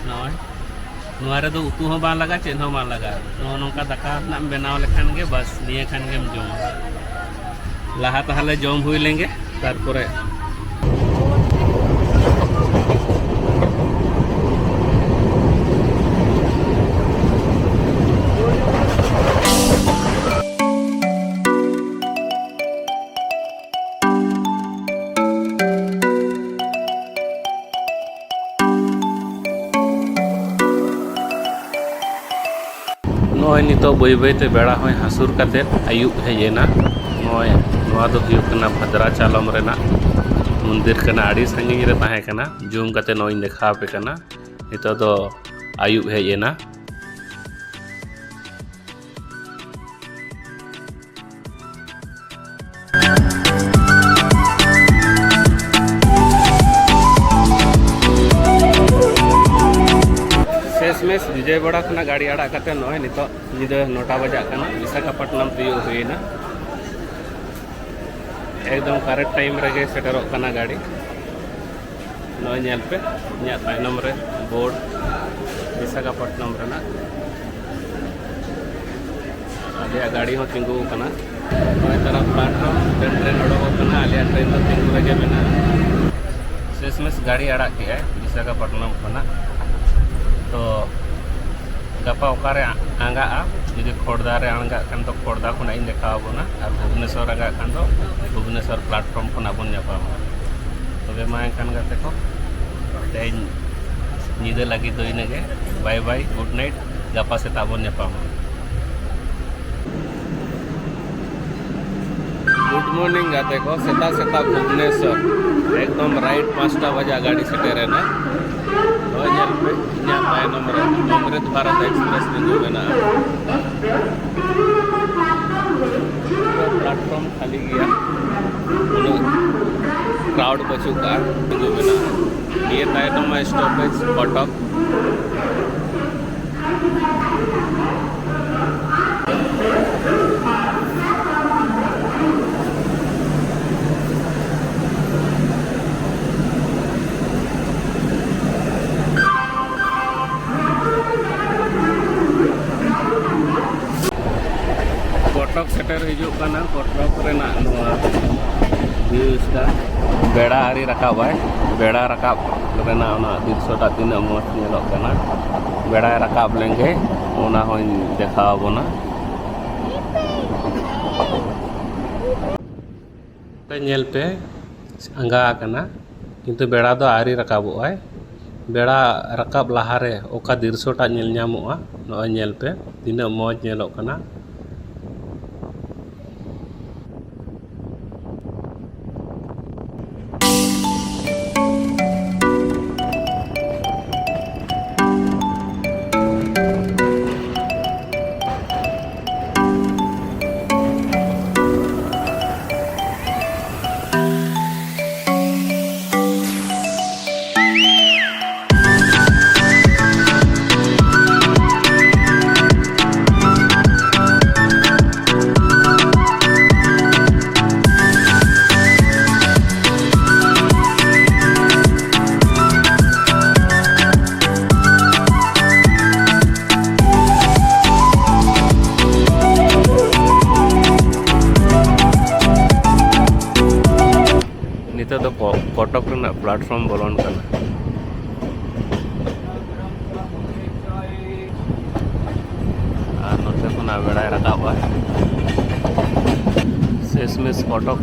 ᱱᱚᱜᱼᱚᱭ ᱱᱚᱣᱟ ᱨᱮᱫᱚ ᱩᱛᱩ ᱦᱚᱸ ᱵᱟᱝ ᱞᱟᱜᱟᱜᱼᱟ, ᱪᱮᱫ ᱦᱚᱸ ᱵᱟᱝ ᱞᱟᱜᱟᱜᱼᱟ᱾ ᱱᱚᱜᱼᱚ ᱱᱚᱝᱠᱟ ᱫᱟᱠᱟ ᱨᱮᱱᱟᱜ ᱮᱢ ᱵᱮᱱᱟᱣ ᱞᱮᱠᱷᱟᱱ ᱜᱮ ᱵᱟᱥ, ᱱᱤᱭᱟᱹ ᱠᱷᱟᱱ ᱜᱮᱢ ᱡᱚᱢᱟ᱾ ᱞᱟᱦᱟ ᱛᱟᱦᱚᱞᱮ ᱡᱚᱢ ᱦᱩᱭ ᱞᱮᱱᱜᱮ, ᱛᱟᱨᱯᱚᱨᱮ᱾ ᱱᱚᱜᱼᱚᱭ ᱱᱤᱛᱚᱜ ᱵᱟᱹᱭ ᱵᱟᱹᱭᱛᱮ ᱵᱮᱲᱟ ᱦᱚᱸᱭ ᱦᱟᱹᱥᱩᱨ ᱠᱟᱛᱮᱫ ᱟᱹᱭᱩᱵ ᱦᱮᱡ ᱮᱱᱟ᱾ ᱱᱚᱜᱼᱚᱭ ᱱᱚᱣᱟ ᱫᱚ ᱦᱩᱭᱩᱜ ᱠᱟᱱᱟ ᱵᱷᱟᱫᱽᱨᱟᱪᱟᱞᱚᱢ ᱨᱮᱱᱟᱜ ᱢᱚᱱᱫᱤᱨ ᱠᱟᱱᱟ᱾ ᱟᱹᱰᱤ ᱥᱟᱺᱜᱤᱧ ᱨᱮ ᱛᱟᱦᱮᱸ ᱠᱟᱱᱟ, ᱡᱩᱢ ᱠᱟᱛᱮ ᱱᱚᱜᱼᱚᱭ ᱤᱧ ᱫᱮᱠᱷᱟᱣ ᱟᱯᱮ ᱠᱟᱱᱟ᱾ ᱱᱤᱛᱚᱜ ᱫᱚ ᱟᱹᱭᱩᱵ ᱦᱮᱡ ᱮᱱᱟ᱾ ᱥᱮᱥ ᱢᱮᱥ ᱵᱤᱡᱚᱭᱣᱟᱲᱟ ᱠᱷᱚᱱᱟᱜ ᱜᱟᱹᱰᱤ ᱟᱲᱟᱜ ᱠᱟᱛᱮ ᱱᱚᱜᱼᱚᱭ ᱱᱤᱛᱚᱜ ᱧᱤᱫᱟᱹ ᱱᱚᱴᱟ ᱵᱟᱡᱟᱜ ᱠᱟᱱᱟ, ᱵᱤᱥᱟᱠᱷᱟᱯᱟᱴᱱᱟᱢ ᱛᱤᱭᱳᱜ ᱦᱩᱭᱮᱱᱟ᱾ ᱮᱠᱫᱚᱢ ᱠᱟᱨᱮᱠᱴ ᱴᱟᱭᱤᱢ ᱨᱮᱜᱮ ᱥᱮᱴᱮᱨᱚᱜ ᱠᱟᱱᱟ ᱜᱟᱹᱰᱤ᱾ ᱱᱚᱜᱼᱚᱭ ᱧᱮᱞ ᱯᱮ, ᱤᱧᱟᱹᱜ ᱛᱟᱭᱱᱚᱢ ᱨᱮ ᱵᱳᱨᱰ, ᱵᱤᱥᱟᱠᱷᱟᱯᱟᱴᱱᱟᱢ ᱨᱮᱱᱟᱜ᱾ ᱟᱞᱮᱭᱟᱜ ᱜᱟᱹᱰᱤ ᱦᱚᱸ ᱛᱤᱸᱜᱩ ᱟᱠᱟᱱᱟ᱾ ᱱᱚᱜᱼᱚᱭ ᱛᱟᱨᱟ ᱯᱞᱟᱴᱯᱷᱚᱨᱢ ᱢᱤᱫᱴᱮᱱ ᱴᱨᱮᱱ ᱚᱰᱚᱠᱚᱜ ᱠᱟᱱᱟ, ᱟᱞᱮᱭᱟᱜ ᱴᱨᱮᱱ ᱫᱚ ᱛᱤᱸᱜᱩ ᱨᱮᱜᱮ ᱢᱮᱱᱟᱜᱼᱟ᱾ ᱥᱮᱥ ᱢᱮᱥ ᱜᱟᱹᱰᱤ ᱟᱲᱟᱜ ᱠᱮᱜᱼᱟᱭ ᱵᱤᱥᱟᱠᱷᱟᱯᱟᱴᱱᱟᱢ ᱠᱷᱚᱱᱟᱜ᱾ ᱛᱚ ᱜᱟᱯᱟ ᱚᱠᱟᱨᱮ ᱟᱸᱜᱟᱜᱼᱟ? ᱡᱩᱫᱤ ᱠᱷᱚᱲᱫᱟ ᱨᱮ ᱟᱬᱜᱟᱜ ᱠᱷᱟᱱ ᱫᱚ ᱠᱷᱚᱲᱫᱟ ᱠᱷᱚᱱᱟᱜ ᱤᱧ ᱫᱮᱠᱷᱟᱣ ᱟᱵᱚᱱᱟ, ᱟᱨ ᱵᱷᱩᱵᱽᱱᱮᱥᱚᱨ ᱟᱬᱜᱟᱜ ᱠᱷᱟᱱ ᱫᱚ ᱵᱷᱩᱵᱽᱱᱮᱥᱚᱨ ᱯᱞᱟᱴᱯᱷᱚᱨᱢ ᱠᱷᱚᱱᱟᱜ ᱵᱚᱱ ᱧᱟᱯᱟᱢᱟ᱾ ᱛᱚᱵᱮ ᱢᱟ ᱮᱱᱠᱷᱟᱱ ᱜᱟᱛᱮ ᱠᱚ, ᱛᱮᱦᱮᱧ ᱧᱤᱫᱟᱹ ᱞᱟᱹᱜᱤᱫ ᱫᱚ ᱤᱱᱟᱹᱜᱮ᱾ ᱵᱟᱭ ᱵᱟᱭ, ᱜᱩᱰ ᱱᱟᱭᱤᱴ, ᱜᱟᱯᱟ ᱥᱮᱛᱟᱜ ᱵᱚᱱ ᱧᱟᱯᱟᱢᱟ᱾ Good morning ᱜᱟᱛᱮ ᱠᱚ, ᱥᱮᱛᱟᱜ ᱥᱮᱛᱟᱜ ᱵᱷᱩᱵᱽᱱᱮᱥᱚᱨ ᱮᱠᱫᱚᱢ ᱨᱟᱭᱤᱴ ᱯᱟᱸᱪᱴᱟ ᱵᱟᱡᱟ ᱜᱟᱹᱰᱤ ᱥᱮᱴᱮᱨᱮᱱᱟ᱾ ᱱᱚᱜᱼᱚᱭ ᱧᱮᱞ ᱯᱮ, ᱤᱧᱟᱹᱜ ᱛᱟᱭᱱᱚᱢ ᱨᱮ ᱚᱢᱨᱤᱛ ᱵᱷᱟᱨᱚᱛ ᱮᱠᱥᱯᱨᱮᱥ ᱛᱤᱸᱜᱩ ᱢᱮᱱᱟᱜᱼᱟ᱾ ᱯᱞᱟᱴᱯᱷᱚᱨᱢ ᱠᱷᱟᱹᱞᱤ ᱜᱮᱭᱟ, ᱩᱱᱟᱹᱜ ᱠᱨᱟᱣᱰ ᱵᱟᱹᱪᱩᱜ ᱠᱟᱜᱼᱟ, ᱛᱤᱸᱜᱩ ᱢᱮᱱᱟᱜᱼᱟ᱾ ᱱᱤᱭᱟᱹ ᱛᱟᱭᱱᱚᱢ ᱢᱟ ᱥᱴᱚᱯᱮᱡᱽ ᱠᱚᱴᱚᱠ᱾ ᱠᱚᱴᱚᱠ ᱥᱮᱴᱮᱨ ᱦᱤᱡᱩᱜ ᱠᱟᱱᱟ᱾ ᱠᱚᱴᱚᱠ ᱨᱮᱱᱟᱜ ᱱᱚᱣᱟ ᱵᱷᱤᱭᱩᱥ ᱫᱟ, ᱵᱮᱲᱟ ᱟᱹᱣᱨᱤ ᱨᱟᱠᱟᱵᱟᱭ᱾ ᱵᱮᱲᱟ ᱨᱟᱠᱟᱵ ᱨᱮᱱᱟᱜ ᱚᱱᱟ ᱫᱨᱤᱥᱥᱚ ᱴᱟᱜ ᱛᱤᱱᱟᱹᱜ ᱢᱚᱡᱽ ᱧᱮᱞᱚᱜ ᱠᱟᱱᱟ᱾ ᱵᱮᱲᱟᱭ ᱨᱟᱠᱟᱵ ᱞᱮᱱᱜᱮ ᱚᱱᱟ ᱦᱚᱸᱧ ᱫᱮᱠᱷᱟᱣ ᱟᱵᱚᱱᱟ᱾ ᱧᱮᱞ ᱯᱮ, ᱟᱸᱜᱟ ᱟᱠᱟᱱᱟ, ᱠᱤᱱᱛᱩ ᱵᱮᱲᱟ ᱫᱚ ᱟᱹᱣᱨᱤ ᱨᱟᱠᱟᱵᱚᱜᱼᱟᱭ᱾ ᱵᱮᱲᱟ ᱨᱟᱠᱟᱵ ᱞᱟᱦᱟᱨᱮ ᱚᱠᱟ ᱫᱨᱤᱥᱥᱚ ᱴᱟᱜ ᱧᱮᱞ ᱧᱟᱢᱚᱜᱼᱟ, ᱱᱚᱜᱼᱚᱭ ᱧᱮᱞ ᱯᱮ, ᱛᱤᱱᱟᱹᱜ ᱢᱚᱡᱽ ᱧᱮᱞᱚᱜ ᱠᱟᱱᱟ᱾ ᱱᱤᱛᱚᱜ ᱫᱚ ᱠᱚ-, ᱠᱚᱴᱚᱠ ᱨᱮᱱᱟᱜ ᱯᱞᱟᱴᱯᱷᱚᱨᱢ ᱵᱚᱞᱚᱱ ᱠᱟᱱᱟ᱾ ᱟᱨ ᱱᱚᱛᱮ ᱠᱷᱚᱱᱟᱜ ᱵᱮᱲᱟᱭ ᱨᱟᱠᱟᱵᱼᱟ᱾ ᱥᱮᱥᱢᱮᱥ ᱠᱚᱴᱚᱠ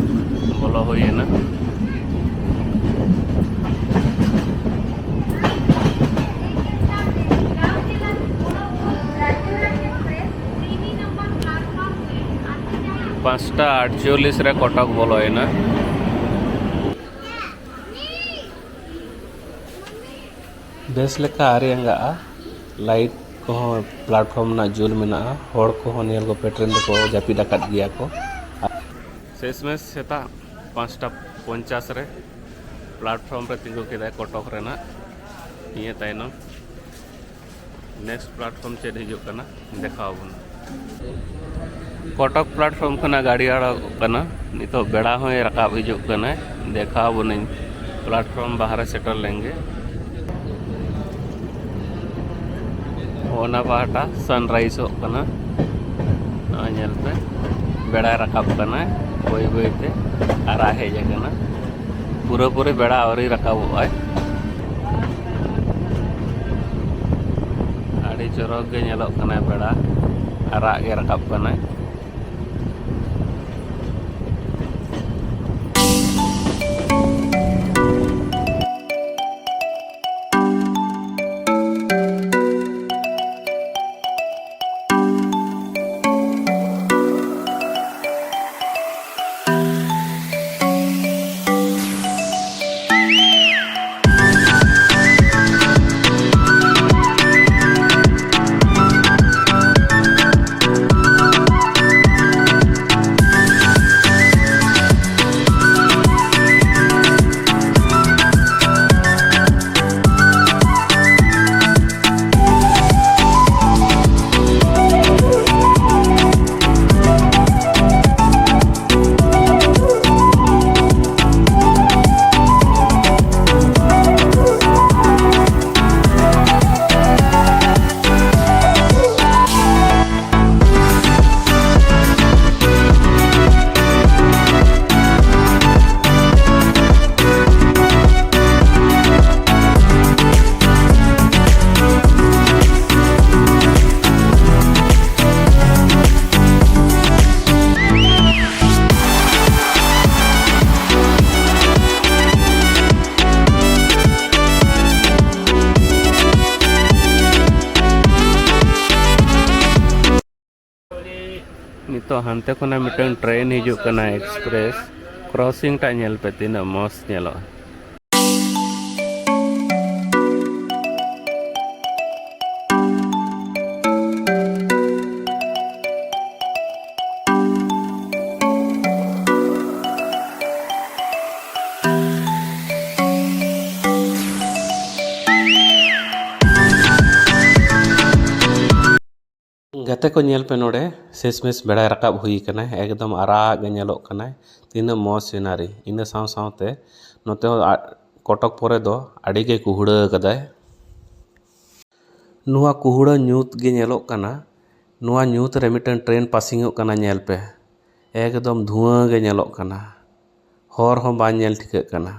ᱵᱚᱞᱚ ᱦᱩᱭᱮᱱᱟ᱾ ᱯᱟᱸᱪᱴᱟ ᱟᱴᱪᱚᱞᱞᱤᱥ ᱨᱮ ᱠᱚᱴᱚᱠ ᱵᱚᱞᱚᱭᱮᱱᱟ᱾ ᱵᱮᱥ ᱞᱮᱠᱟ ᱟᱹᱣᱨᱤ ᱟᱸᱜᱟᱜᱼᱟ᱾ ᱞᱟᱭᱤᱴ ᱠᱚᱦᱚᱸ ᱯᱞᱟᱴᱯᱷᱚᱨᱢ ᱨᱮᱱᱟᱜ ᱡᱩᱞ ᱢᱮᱱᱟᱜᱼᱟ᱾ ᱦᱚᱲ ᱠᱚᱦᱚᱸ ᱧᱮᱞ ᱠᱚᱯᱮ, ᱴᱨᱮᱱ ᱨᱮᱠᱚ ᱡᱟᱹᱯᱤᱫ ᱟᱠᱟᱫ ᱜᱮᱭᱟ ᱠᱚ᱾ ᱥᱮᱥᱢᱮᱥ ᱥᱮᱛᱟᱜ ᱯᱟᱸᱪᱴᱟ ᱯᱚᱧᱪᱟᱥ ᱨᱮ ᱯᱞᱟᱴᱯᱷᱚᱨᱢ ᱨᱮ ᱛᱤᱸᱜᱩ ᱠᱮᱫᱟᱭ ᱠᱚᱴᱚᱠ ᱨᱮᱱᱟᱜ᱾ ᱱᱤᱭᱟᱹ ᱛᱟᱭᱱᱚᱢ ᱱᱮᱠᱥᱴ ᱯᱞᱟᱴᱯᱷᱚᱨᱢ ᱪᱮᱫ ᱦᱤᱡᱩᱜ ᱠᱟᱱᱟ, ᱫᱮᱠᱷᱟᱣ ᱟᱵᱚᱱᱟ᱾ ᱠᱚᱴᱚᱠ ᱯᱞᱟᱴᱯᱷᱚᱨᱢ ᱠᱷᱚᱱᱟᱜ ᱜᱟᱹᱰᱤ ᱟᱲᱟᱜᱚᱜ ᱠᱟᱱᱟ᱾ ᱱᱤᱛᱚᱜ ᱵᱮᱲᱟ ᱦᱚᱸᱭ ᱨᱟᱠᱟᱵ ᱦᱤᱡᱩᱜ ᱠᱟᱱᱟᱭ᱾ ᱫᱮᱠᱷᱟᱣ ᱟᱵᱚᱱᱟᱹᱧ ᱯᱞᱟᱴᱯᱷᱚᱨᱢ ᱵᱟᱦᱨᱮ ᱥᱮᱴᱮᱨ ᱞᱮᱱᱜᱮ᱾ ᱚᱱᱟ ᱯᱟᱦᱴᱟ ᱥᱟᱱᱨᱟᱭᱤᱡᱚᱜ ᱠᱟᱱᱟ᱾ ᱱᱚᱜᱼᱚᱭ ᱧᱮᱞ ᱯᱮ, ᱵᱮᱲᱟᱭ ᱨᱟᱠᱟᱵ ᱠᱟᱱᱟᱭ ᱵᱟᱹᱭ ᱵᱟᱹᱭ ᱛᱮ, ᱟᱨᱟᱜ ᱦᱮᱡ ᱟᱠᱟᱱᱟ᱾ ᱯᱩᱨᱟᱹᱯᱩᱨᱤ ᱵᱮᱲᱟ ᱟᱹᱣᱨᱤ ᱨᱟᱠᱟᱵᱚᱜᱼᱟᱭ᱾ ᱟᱹᱰᱤ ᱪᱚᱨᱚᱠ ᱜᱮ ᱧᱮᱞᱚᱜ ᱠᱟᱱᱟᱭ ᱵᱮᱲᱟ, ᱟᱨᱟᱜ ᱜᱮ ᱨᱟᱠᱟᱵ ᱠᱟᱱᱟᱭ᱾ ᱛᱚ, ᱦᱟᱱᱛᱮ ᱠᱷᱚᱱᱟᱜ ᱢᱤᱫᱴᱟᱝ ᱴᱨᱮᱱ ᱦᱤᱡᱩᱜ ᱠᱟᱱᱟ, ᱮᱠᱥᱯᱨᱮᱥ ᱠᱨᱚᱥᱤᱝ ᱴᱟᱜ ᱧᱮᱞ ᱯᱮ, ᱛᱤᱱᱟᱹᱜ ᱢᱚᱡᱽ ᱧᱮᱞᱚᱜᱼᱟ᱾ ᱜᱟᱛᱮ ᱠᱚ, ᱧᱮᱞ ᱯᱮ ᱱᱚᱰᱮ, ᱥᱮᱥᱢᱮᱥ ᱵᱮᱲᱟᱭ ᱨᱟᱠᱟᱵ ᱦᱩᱭ ᱠᱟᱱᱟᱭ, ᱮᱠᱫᱚᱢ ᱟᱨᱟᱜ ᱜᱮ ᱧᱮᱞᱚᱜ ᱠᱟᱱᱟᱭ᱾ ᱛᱤᱱᱟᱹᱜ ᱢᱚᱡᱽ ᱥᱤᱱᱟᱨᱤ! ᱤᱱᱟᱹ ᱥᱟᱶ ᱥᱟᱶᱛᱮ ᱱᱚᱛᱮ ᱦᱚᱸ ᱟ-, ᱠᱚᱴᱚᱠ ᱯᱚᱨᱮ ᱫᱚ ᱟᱹᱰᱤ ᱜᱮ ᱠᱩᱦᱲᱟᱹ ᱠᱟᱫᱟᱭ᱾ ᱱᱚᱣᱟ ᱠᱩᱦᱲᱟᱹ ᱧᱩᱛ ᱜᱮ ᱧᱮᱞᱚᱜ ᱠᱟᱱᱟ᱾ ᱱᱚᱣᱟ ᱧᱩᱛ ᱨᱮ ᱢᱤᱫᱴᱟᱝ ᱴᱨᱮᱱ ᱯᱟᱥᱤᱝᱚᱜ ᱠᱟᱱᱟ, ᱧᱮᱞ ᱯᱮ, ᱮᱠᱫᱚᱢ ᱫᱷᱩᱣᱟᱹ ᱜᱮ ᱧᱮᱞᱚᱜ ᱠᱟᱱᱟ᱾ ᱦᱚᱨ ᱦᱚᱸ ᱵᱟᱝ ᱧᱮᱞ ᱴᱷᱤᱠᱟᱹᱜ ᱠᱟᱱᱟ᱾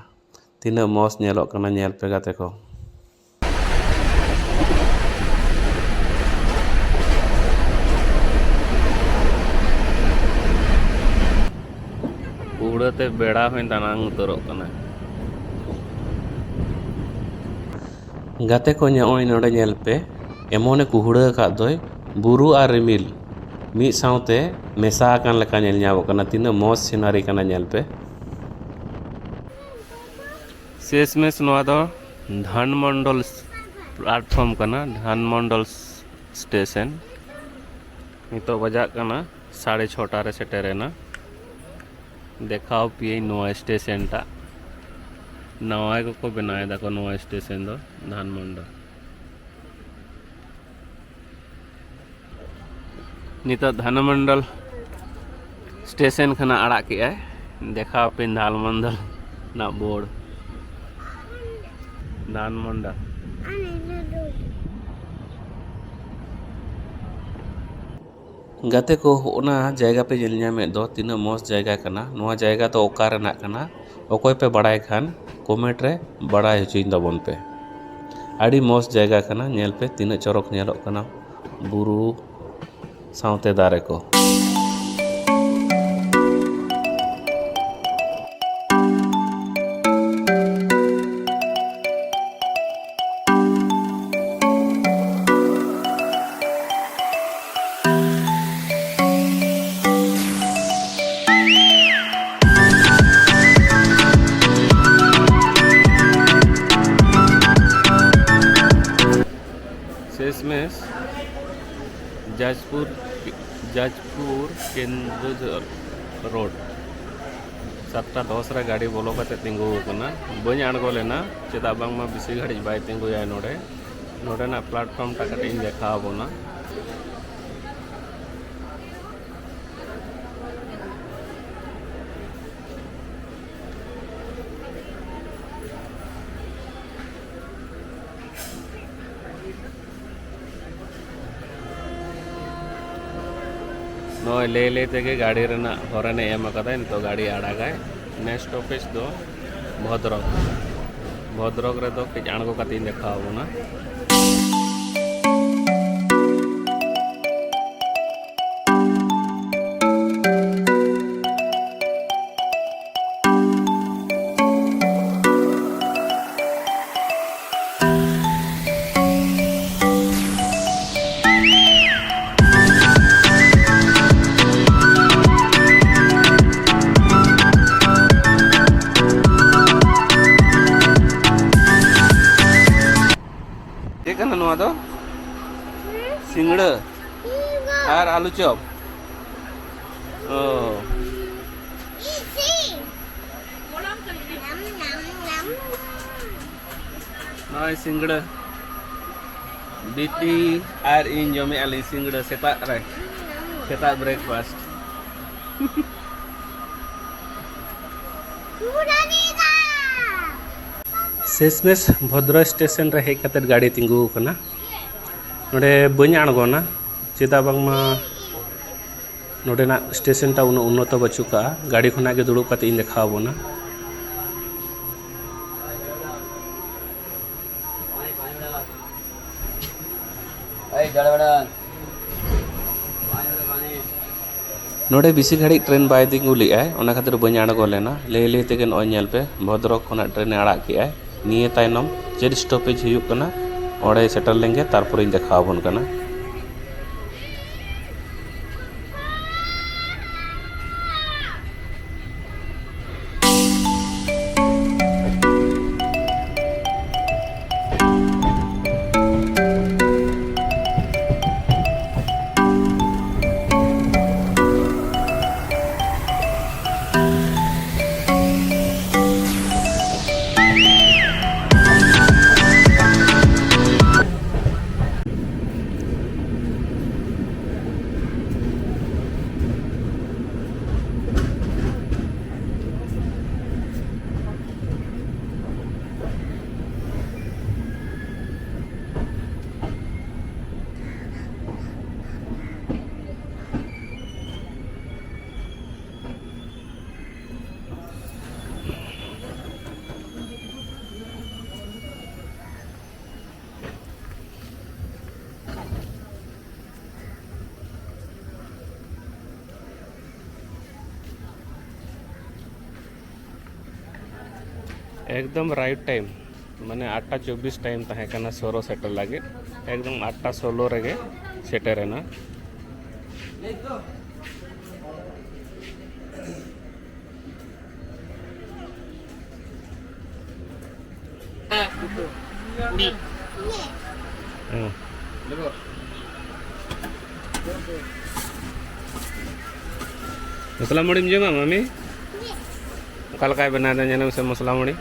ᱛᱤᱱᱟᱹᱜ ᱢᱚᱡᱽ ᱧᱮᱞᱚᱜ ᱠᱟᱱᱟ, ᱧᱮᱞ ᱯᱮ ᱜᱟᱛᱮ ᱠᱚ᱾ ᱠᱩᱦᱲᱟᱹ ᱛᱮ ᱵᱮᱲᱟ ᱦᱚᱸᱭ ᱫᱟᱱᱟᱝ ᱩᱛᱟᱹᱨᱚᱜ ᱠᱟᱱᱟ᱾ ᱜᱟᱛᱮ ᱠᱚ, ᱱᱚᱜᱼᱚᱭ ᱱᱚᱰᱮ ᱧᱮᱞ ᱯᱮ, ᱮᱢᱚᱱᱮ ᱠᱩᱦᱲᱟᱹ ᱟᱠᱟᱫ ᱫᱚᱭ, ᱵᱩᱨᱩ ᱟᱨ ᱨᱤᱢᱤᱞ ᱢᱤᱫ ᱥᱟᱶᱛᱮ ᱢᱮᱥᱟ ᱟᱠᱟᱱ ᱞᱮᱠᱟ ᱧᱮᱞ ᱧᱟᱢᱚᱜ ᱠᱟᱱᱟ᱾ ᱛᱤᱱᱟᱹᱜ ᱢᱚᱡᱽ ᱥᱤᱱᱟᱨᱤ ᱠᱟᱱᱟ, ᱧᱮᱞ ᱯᱮ᱾ ᱥᱮᱥᱢᱮᱥ ᱱᱚᱣᱟ ᱫᱚ ᱫᱷᱟᱱᱢᱚᱱᱰᱚᱞ ᱯᱞᱟᱴᱯᱷᱚᱨᱢ ᱠᱟᱱᱟ, ᱫᱷᱟᱱᱢᱚᱱᱰᱚᱞ ᱥᱴᱮᱥᱚᱱ᱾ ᱱᱤᱛᱚᱜ ᱵᱟᱡᱟᱜ ᱠᱟᱱᱟ ᱥᱟᱲᱮ ᱪᱷᱚᱴᱟ ᱨᱮ ᱥᱮᱴᱮᱨᱮᱱᱟ᱾ ᱫᱮᱠᱷᱟᱣ ᱯᱮᱭᱟᱹᱧ ᱱᱚᱣᱟ ᱥᱴᱮᱥᱚᱱ ᱴᱟᱜ᱾ ᱱᱟᱣᱟ ᱜᱮᱠᱚ ᱵᱮᱱᱟᱣ ᱮᱫᱟ ᱠᱚ ᱱᱚᱣᱟ ᱥᱴᱮᱥᱚᱱ ᱫᱚ, ᱫᱷᱟᱱᱢᱚᱱᱰᱚᱞ᱾ ᱱᱤᱛᱚᱜ ᱫᱷᱟᱱᱢᱚᱱᱰᱚᱞ ᱥᱴᱮᱥᱚᱱ ᱠᱷᱚᱱᱟᱜ ᱟᱲᱟᱜ ᱠᱮᱜᱼᱟᱭ᱾ ᱫᱮᱠᱷᱟᱣ ᱯᱮᱭᱟᱹᱧ ᱫᱷᱟᱱᱢᱚᱱᱰᱚᱞ ᱨᱮᱱᱟᱜ ᱵᱳᱨᱰ᱾ ᱫᱷᱟᱱᱢᱚᱱᱰᱚᱞ᱾ ᱜᱟᱛᱮ ᱠᱚ, ᱦᱚᱸᱜᱼᱱᱟ ᱡᱟᱭᱜᱟ ᱯᱮ ᱧᱮᱞ ᱧᱟᱢᱮᱫ ᱫᱚ, ᱛᱤᱱᱟᱹᱜ ᱢᱚᱡᱽ ᱡᱟᱭᱜᱟ ᱠᱟᱱᱟ᱾ ᱱᱚᱣᱟ ᱡᱟᱭᱜᱟ ᱫᱚ ᱚᱠᱟ ᱨᱮᱱᱟᱜ ᱠᱟᱱᱟ? ᱚᱠᱚᱭ ᱯᱮ ᱵᱟᱲᱟᱭ ᱠᱷᱟᱱ, ᱠᱚᱢᱮᱱᱴ ᱨᱮ ᱵᱟᱲᱟᱭ ᱦᱚᱪᱚᱧ ᱛᱟᱵᱚᱱ ᱯᱮ᱾ ᱟᱹᱰᱤ ᱢᱚᱡᱽ ᱡᱟᱭᱜᱟ ᱠᱟᱱᱟ, ᱧᱮᱞ ᱯᱮ ᱛᱤᱱᱟᱹᱜ ᱪᱚᱨᱚᱠ ᱧᱮᱞᱚᱜ ᱠᱟᱱᱟ ᱵᱩᱨᱩ ᱥᱟᱶᱛᱮ ᱫᱟᱨᱮ ᱠᱚ᱾ ᱡᱟᱡᱽᱯᱩᱨ, ᱡᱟᱡᱽᱯᱩᱨ ᱠᱮᱱᱫᱩᱡᱷᱚᱨ ᱨᱳᱰ, ᱥᱟᱛᱴᱟ ᱫᱚᱥ ᱨᱮ ᱜᱟᱹᱰᱤ ᱵᱚᱞᱚ ᱠᱟᱛᱮ ᱛᱤᱸᱜᱩ ᱟᱠᱟᱱᱟ᱾ ᱵᱟᱹᱧ ᱟᱬᱜᱚ ᱞᱮᱱᱟ, ᱪᱮᱫᱟᱜ ᱵᱟᱝᱢᱟ ᱵᱮᱥᱤ ᱜᱷᱟᱹᱲᱤᱡ ᱵᱟᱭ ᱛᱤᱸᱜᱩᱭᱟ ᱱᱚᱰᱮ᱾ ᱱᱚᱰᱮᱱᱟᱜ ᱯᱞᱟᱴᱯᱷᱚᱨᱢ ᱴᱟ ᱠᱟᱹᱴᱤᱡ ᱤᱧ ᱫᱮᱠᱷᱟᱣ ᱟᱵᱚᱱᱟ᱾ ᱱᱚᱜᱼᱚᱭ ᱞᱟᱹᱭ ᱞᱟᱹᱭ ᱛᱮᱜᱮ ᱜᱟᱹᱰᱤ ᱨᱮᱱᱟᱜ ᱦᱚᱨᱮᱱᱮ ᱮᱢ ᱟᱠᱟᱫᱟᱭ᱾ ᱱᱤᱛᱚᱜ ᱜᱟᱹᱰᱤ ᱟᱲᱟᱜᱟᱭ᱾ ᱱᱮᱠᱥᱴ ᱚᱯᱷᱤᱥ ᱫᱚ ᱵᱷᱚᱫᱨᱚᱠ᱾ ᱵᱷᱚᱫᱨᱚᱠ ᱨᱮᱫᱚ ᱠᱟᱹᱡ ᱟᱬᱜᱚ ᱠᱟᱛᱮ ᱤᱧ ᱫᱮᱠᱷᱟᱣ ᱟᱵᱚᱱᱟ᱾ ᱪᱮᱫ ᱠᱟᱱᱟ ᱱᱚᱣᱟ ᱫᱚ? ᱥᱤᱸᱜᱲᱟᱹ ᱟᱨ ᱟᱞᱩ ᱪᱚᱯ᱾ ᱚ᱾ ᱱᱚᱜᱼᱚᱭ ᱥᱤᱸᱜᱲᱟᱹ᱾ ᱵᱤᱴᱤ ᱟᱨ ᱤᱧ ᱡᱚᱢᱮᱜᱼᱟ ᱞᱤᱧ ᱥᱤᱸᱜᱲᱟᱹ ᱥᱮᱛᱟᱜ ᱨᱮ, ᱥᱮᱛᱟᱜ ᱵᱨᱮᱠᱯᱷᱟᱥᱴ᱾ ᱥᱮᱥᱢᱮᱥ ᱵᱷᱚᱫᱨᱚ ᱥᱴᱮᱥᱚᱱ ᱨᱮ ᱦᱮᱡ ᱠᱟᱛᱮ ᱜᱟᱹᱰᱤ ᱛᱤᱸᱜᱩ ᱟᱠᱟᱱᱟ᱾ ᱱᱚᱰᱮ ᱵᱟᱹᱧ ᱟᱬᱜᱚᱱᱟ, ᱪᱮᱫᱟᱜ ᱵᱟᱝᱢᱟ ᱱᱚᱰᱮᱱᱟᱜ ᱥᱴᱮᱥᱚᱱ ᱴᱟ ᱩᱱᱟᱹᱜ ᱩᱱᱱᱚᱛᱚ ᱵᱟᱹᱪᱩᱜ ᱠᱟᱜᱼᱟ᱾ ᱜᱟᱹᱰᱤ ᱠᱷᱚᱱᱟᱜ ᱜᱮ ᱫᱩᱲᱩᱵ ᱠᱟᱛᱮ ᱤᱧ ᱫᱮᱠᱷᱟᱣ ᱟᱵᱚᱱᱟ᱾ ᱱᱚᱰᱮ ᱵᱮᱥᱤ ᱜᱷᱟᱹᱲᱤᱡ ᱴᱨᱮᱱ ᱵᱟᱭ ᱛᱤᱸᱜᱩ ᱞᱮᱫᱼᱟᱭ, ᱚᱱᱟ ᱠᱷᱟᱹᱛᱤᱨ ᱵᱟᱹᱧ ᱟᱬᱜᱚ ᱞᱮᱱᱟ᱾ ᱞᱟᱹᱭ ᱞᱟᱹᱭ ᱛᱮᱜᱮ ᱱᱚᱜᱼᱚᱭ ᱧᱮᱞ ᱯᱮ, ᱵᱷᱚᱫᱨᱚᱠ ᱠᱷᱚᱱᱟᱜ ᱴᱨᱮᱱᱮ ᱟᱲᱟᱜ ᱠᱮᱜᱼᱟᱭ᱾ ᱱᱤᱭᱟᱹ ᱛᱟᱭᱱᱚᱢ ᱪᱮᱫ ᱥᱴᱚᱯᱮᱡᱽ ᱦᱩᱭᱩᱜ ᱠᱟᱱᱟ, ᱚᱸᱰᱮ ᱥᱮᱴᱮᱨ ᱞᱮᱱᱜᱮ, ᱛᱟᱨᱯᱚᱨᱮᱧ ᱫᱮᱠᱷᱟᱣ ᱟᱵᱚᱱ ᱠᱟᱱᱟ᱾ ᱮᱠᱫᱚᱢ ᱨᱟᱭᱤᱴ ᱴᱟᱭᱤᱢ, ᱢᱟᱱᱮ ᱟᱴ ᱴᱟ ᱪᱚᱵᱵᱤᱥ ᱴᱟᱭᱤᱢ ᱛᱟᱦᱮᱸ ᱠᱟᱱᱟ ᱥᱳᱨᱳ ᱥᱮᱴᱮᱨ ᱞᱟᱹᱜᱤᱫ, ᱮᱠᱫᱚᱢ ᱟᱴ ᱴᱟ ᱥᱳᱞᱳ ᱨᱮᱜᱮ ᱥᱮᱴᱮᱨᱮᱱᱟ᱾ ᱦᱮᱸ᱾ ᱢᱚᱥᱞᱟ ᱢᱩᱲᱤᱢ ᱡᱚᱢᱟ, ᱢᱟᱢᱤ? ᱚᱠᱟ ᱞᱮᱠᱟᱭ ᱵᱮᱱᱟᱣ ᱮᱫᱟ, ᱧᱮᱞ ᱢᱮᱥᱮ ᱢᱚᱥᱞᱟ ᱢᱩᱲᱤ᱾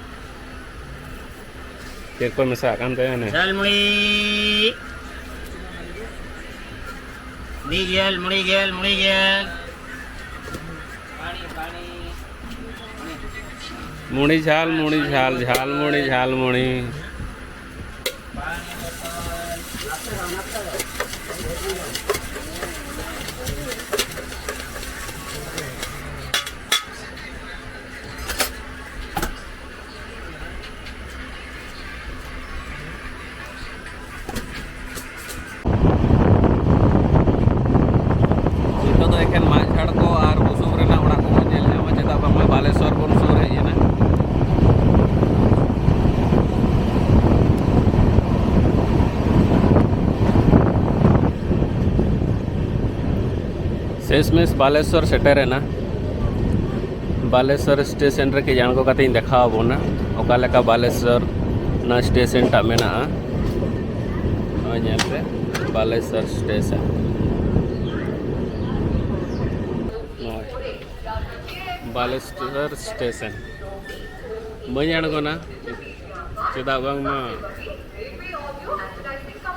ᱪᱮᱫ ᱠᱚ ᱢᱮᱥᱟᱜ ᱠᱟᱱ ᱛᱟᱭᱟ ᱚᱱᱮ? ᱡᱷᱟᱞ ᱢᱩᱲᱤ᱾ ᱢᱩᱲᱤ ᱡᱷᱟᱞ, ᱢᱩᱲᱤ ᱡᱷᱟᱞ, ᱢᱩᱲᱤ ᱡᱷᱟᱞ᱾ ᱢᱩᱲᱤ ᱡᱷᱟᱞ, ᱢᱩᱲᱤ ᱡᱷᱟᱞ, ᱡᱷᱟᱞ ᱢᱩᱲᱤ, ᱡᱷᱟᱞ ᱢᱩᱲᱤ᱾ ᱱᱤᱛᱚᱜ ᱫᱚ ᱮᱠᱷᱮᱱ ᱢᱟᱫ ᱡᱷᱟᱲ ᱠᱚ ᱟᱨ ᱵᱩᱥᱩᱵ ᱨᱮᱱᱟᱜ ᱚᱲᱟᱜ ᱠᱚᱵᱚᱱ ᱧᱮᱞ ᱧᱟᱢᱟ, ᱪᱮᱫᱟᱜ ᱵᱟᱝᱢᱟ ᱵᱟᱞᱮᱥᱚᱨ ᱵᱚᱱ ᱥᱩᱨ ᱦᱮᱡ ᱮᱱᱟ᱾ ᱥᱮᱥ ᱢᱮᱥ ᱵᱟᱞᱮᱥᱚᱨ ᱥᱮᱴᱮᱨᱮᱱᱟ᱾ ᱵᱟᱞᱮᱥᱚᱨ ᱥᱴᱮᱥᱚᱱ ᱨᱮ ᱠᱟᱹᱡ ᱟᱬᱜᱚ ᱠᱟᱛᱮ ᱤᱧ ᱫᱮᱠᱷᱟᱣ ᱟᱵᱚᱱᱟ ᱚᱠᱟ ᱞᱮᱠᱟ ᱵᱟᱞᱮᱥᱚᱨ ᱚᱱᱟ ᱥᱴᱮᱥᱚᱱ ᱴᱟᱜ ᱢᱮᱱᱟᱜᱼᱟ᱾ ᱱᱚᱜᱼᱚᱭ ᱧᱮᱞ ᱯᱮ, ᱵᱟᱞᱮᱥᱚᱨ ᱥᱴᱮᱥᱚᱱ᱾ ᱱᱚᱜᱼᱚᱭ ᱵᱟᱞᱮᱥᱚᱨ ᱥᱴᱮᱥᱚᱱ᱾ ᱵᱟᱹᱧ ᱟᱬᱜᱚᱱᱟ, ᱪᱮᱫᱟᱜ ᱵᱟᱝᱢᱟ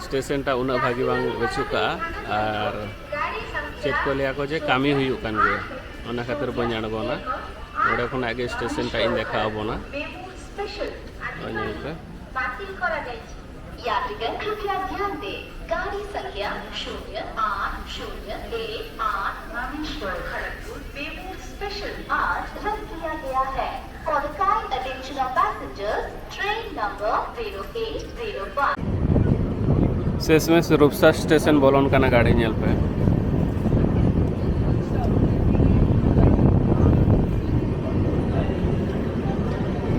ᱥᱴᱮᱥᱚᱱ ᱴᱟᱜ ᱩᱱᱟᱹᱜ ᱵᱷᱟᱹᱜᱤ ᱵᱟᱝ ᱵᱟᱹᱪᱩᱜ ᱠᱟᱜᱼᱟ, ᱟᱨ ᱪᱮᱫ ᱠᱚ ᱞᱟᱹᱭᱟ ᱠᱚ ᱡᱮ ᱠᱟᱹᱢᱤ ᱦᱩᱭᱩᱜ ᱠᱟᱱ ᱜᱮᱭᱟ, ᱚᱱᱟ ᱠᱷᱟᱹᱛᱤᱨ ᱵᱟᱹᱧ ᱟᱬᱜᱚᱱᱟ᱾ ᱚᱸᱰᱮ ᱠᱷᱚᱱᱟᱜ ᱜᱮ ᱥᱴᱮᱥᱚᱱ ᱴᱟᱜ ᱤᱧ ᱫᱮᱠᱷᱟᱣ ᱟᱵᱚᱱᱟ᱾ ᱱᱚᱜᱼᱚᱭ ᱧᱮᱞ ᱯᱮ᱾ बातिल करा जाए। यात्रीगण कृपया ध्यान दें, गाड़ी संख्या शून्य आठ शून्य एक आठ रामेश्वर खड़गपुर मेमू स्पेशल आज रद्द किया गया है। For the kind attention of passengers, train number zero eight zero one। ᱥᱮᱥ ᱢᱮᱥ ᱨᱩᱯᱥᱟ ᱥᱴᱮᱥᱚᱱ ᱵᱚᱞᱚᱱ ᱠᱟᱱᱟ, ᱜᱟᱹᱰᱤ ᱧᱮᱞ ᱯᱮ᱾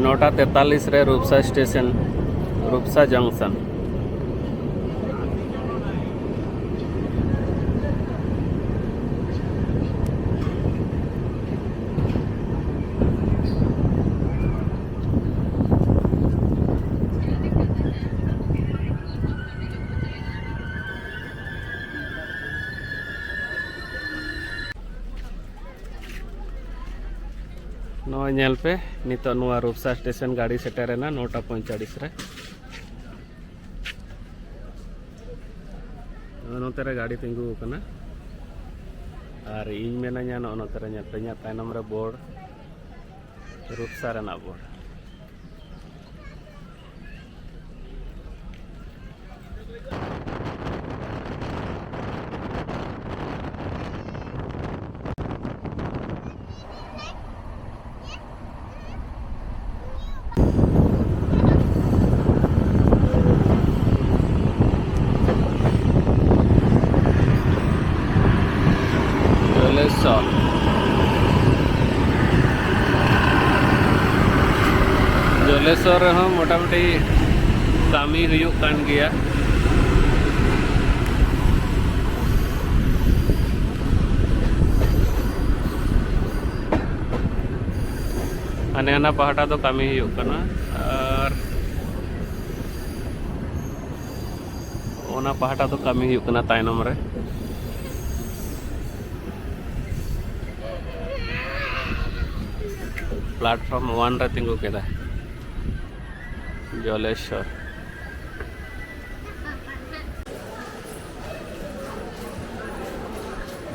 ᱱᱚᱴᱟ ᱛᱮᱛᱟᱞᱤᱥ ᱨᱮ ᱨᱩᱯᱥᱟ ᱥᱴᱮᱥᱚᱱ, ᱨᱩᱯᱥᱟ ᱡᱚᱝᱥᱚᱱ᱾ ᱱᱚᱜᱼᱚᱭ ᱧᱮᱞ ᱯᱮ, ᱱᱤᱛᱚᱜ ᱱᱚᱣᱟ ᱨᱩᱯᱥᱟ ᱥᱴᱮᱥᱚᱱ ᱜᱟᱹᱰᱤ ᱥᱮᱴᱮᱨᱮᱱᱟ ᱱᱚᱴᱟ ᱯᱚᱸᱭᱛᱟᱞᱤᱥ ᱨᱮ᱾ ᱱᱚᱜᱼᱚᱭ ᱱᱚᱛᱮ ᱨᱮ ᱜᱟᱹᱰᱤ ᱛᱤᱸᱜᱩ ᱟᱠᱟᱱᱟ᱾ ᱟᱨ ᱤᱧ ᱢᱮᱱᱟᱹᱧᱟ, ᱱᱚᱜᱼᱚ ᱱᱚᱛᱮ ᱨᱮ ᱧᱮᱞ ᱯᱮ, ᱤᱧᱟᱹᱜ ᱛᱟᱭᱱᱚᱢ ᱨᱮ ᱵᱳᱨᱰ, ᱨᱩᱯᱥᱟ ᱨᱮᱱᱟᱜ ᱵᱳᱨᱰ᱾ ᱡᱚᱞᱮᱥᱚᱨ᱾ ᱡᱚᱞᱮᱥᱚᱨ ᱨᱮᱦᱚᱸ ᱢᱚᱴᱟᱢᱩᱴᱤ ᱠᱟᱹᱢᱤ ᱦᱩᱭᱩᱜ ᱠᱟᱱ ᱜᱮᱭᱟ᱾ ᱦᱟᱱᱮ ᱦᱟᱱᱟ ᱯᱟᱦᱴᱟ ᱫᱚ ᱠᱟᱹᱢᱤ ᱦᱩᱭᱩᱜ ᱠᱟᱱᱟ, ᱟᱨ ᱚᱱᱟ ᱯᱟᱦᱴᱟ ᱫᱚ ᱠᱟᱹᱢᱤ ᱦᱩᱭᱩᱜ ᱠᱟᱱᱟ ᱛᱟᱭᱱᱚᱢ ᱨᱮ᱾ ᱯᱞᱟᱴᱯᱷᱚᱨᱢ ᱚᱣᱟᱱ ᱨᱮ ᱛᱤᱸᱜᱩ ᱠᱮᱫᱟ ᱡᱚᱞᱮᱥᱚᱨ᱾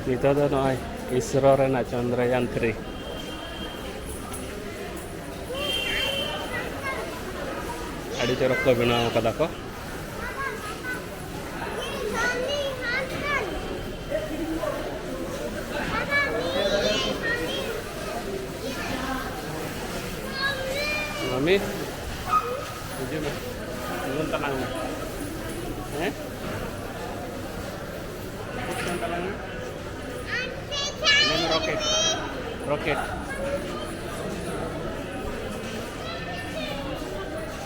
ᱱᱤᱛᱚᱜ ᱫᱚ ᱱᱚᱜᱼᱚᱭ ᱤᱥᱨᱳ ᱨᱮᱱᱟᱜ ᱪᱚᱱᱫᱨᱚᱭᱟᱱ ᱛᱷᱨᱤ᱾ ᱟᱹᱰᱤ ᱪᱚᱨᱚᱠ ᱠᱚ ᱵᱮᱱᱟᱣ ᱠᱟᱫᱟ ᱠᱚ᱾ ᱢᱟᱢᱤ, ᱦᱤᱡᱩᱜ ᱢᱮ, ᱛᱤᱸᱜᱩᱱ ᱛᱟᱞᱟᱝ ᱢᱮ᱾ ᱦᱮᱸ? ᱛᱤᱸᱜᱩᱱ ᱛᱟᱞᱟᱝ ᱢᱮ᱾ ᱞᱟᱹᱭ ᱢᱮ, ᱨᱚᱠᱮᱴ, ᱨᱚᱠᱮᱴ᱾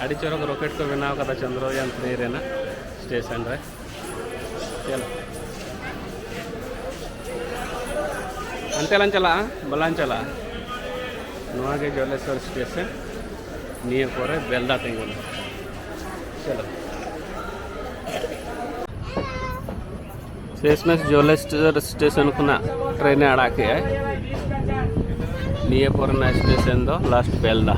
ᱟᱹᱰᱤ ᱪᱚᱨᱚᱠ ᱨᱚᱠᱮᱴ ᱠᱚ ᱵᱮᱱᱟᱣ ᱠᱟᱫᱟ ᱪᱚᱱᱫᱨᱚᱭᱟᱱ ᱛᱷᱨᱤ ᱨᱮᱱᱟᱜ ᱥᱴᱮᱥᱚᱱ ᱨᱮ᱾ ᱪᱚᱞᱚ, ᱦᱟᱱᱛᱮ ᱞᱟᱝ ᱪᱟᱞᱟᱜᱼᱟ, ᱵᱟᱞᱟᱝ ᱪᱟᱞᱟᱜᱼᱟ᱾ ᱱᱚᱣᱟ ᱜᱮ ᱡᱚᱞᱮᱥᱚᱨ ᱥᱴᱮᱥᱚᱱ, ᱱᱤᱭᱟᱹ ᱯᱚᱨᱮ ᱵᱮᱞᱫᱟ ᱛᱤᱸᱜᱩᱱᱟ᱾ ᱪᱚᱞᱚ᱾ ᱥᱮᱥᱢᱮᱥ ᱡᱚᱞᱮᱥᱚᱨ ᱥᱴᱮᱥᱚᱱ ᱠᱷᱚᱱᱟᱜ ᱴᱨᱮᱱ ᱮ ᱟᱲᱟᱜ ᱠᱮᱜᱼᱟᱭ᱾ ᱱᱤᱭᱟᱹ ᱯᱚᱨ ᱨᱮᱱᱟᱜ ᱥᱴᱮᱥᱚᱱ ᱫᱚ ᱞᱟᱥᱴ ᱵᱮᱞᱫᱟ᱾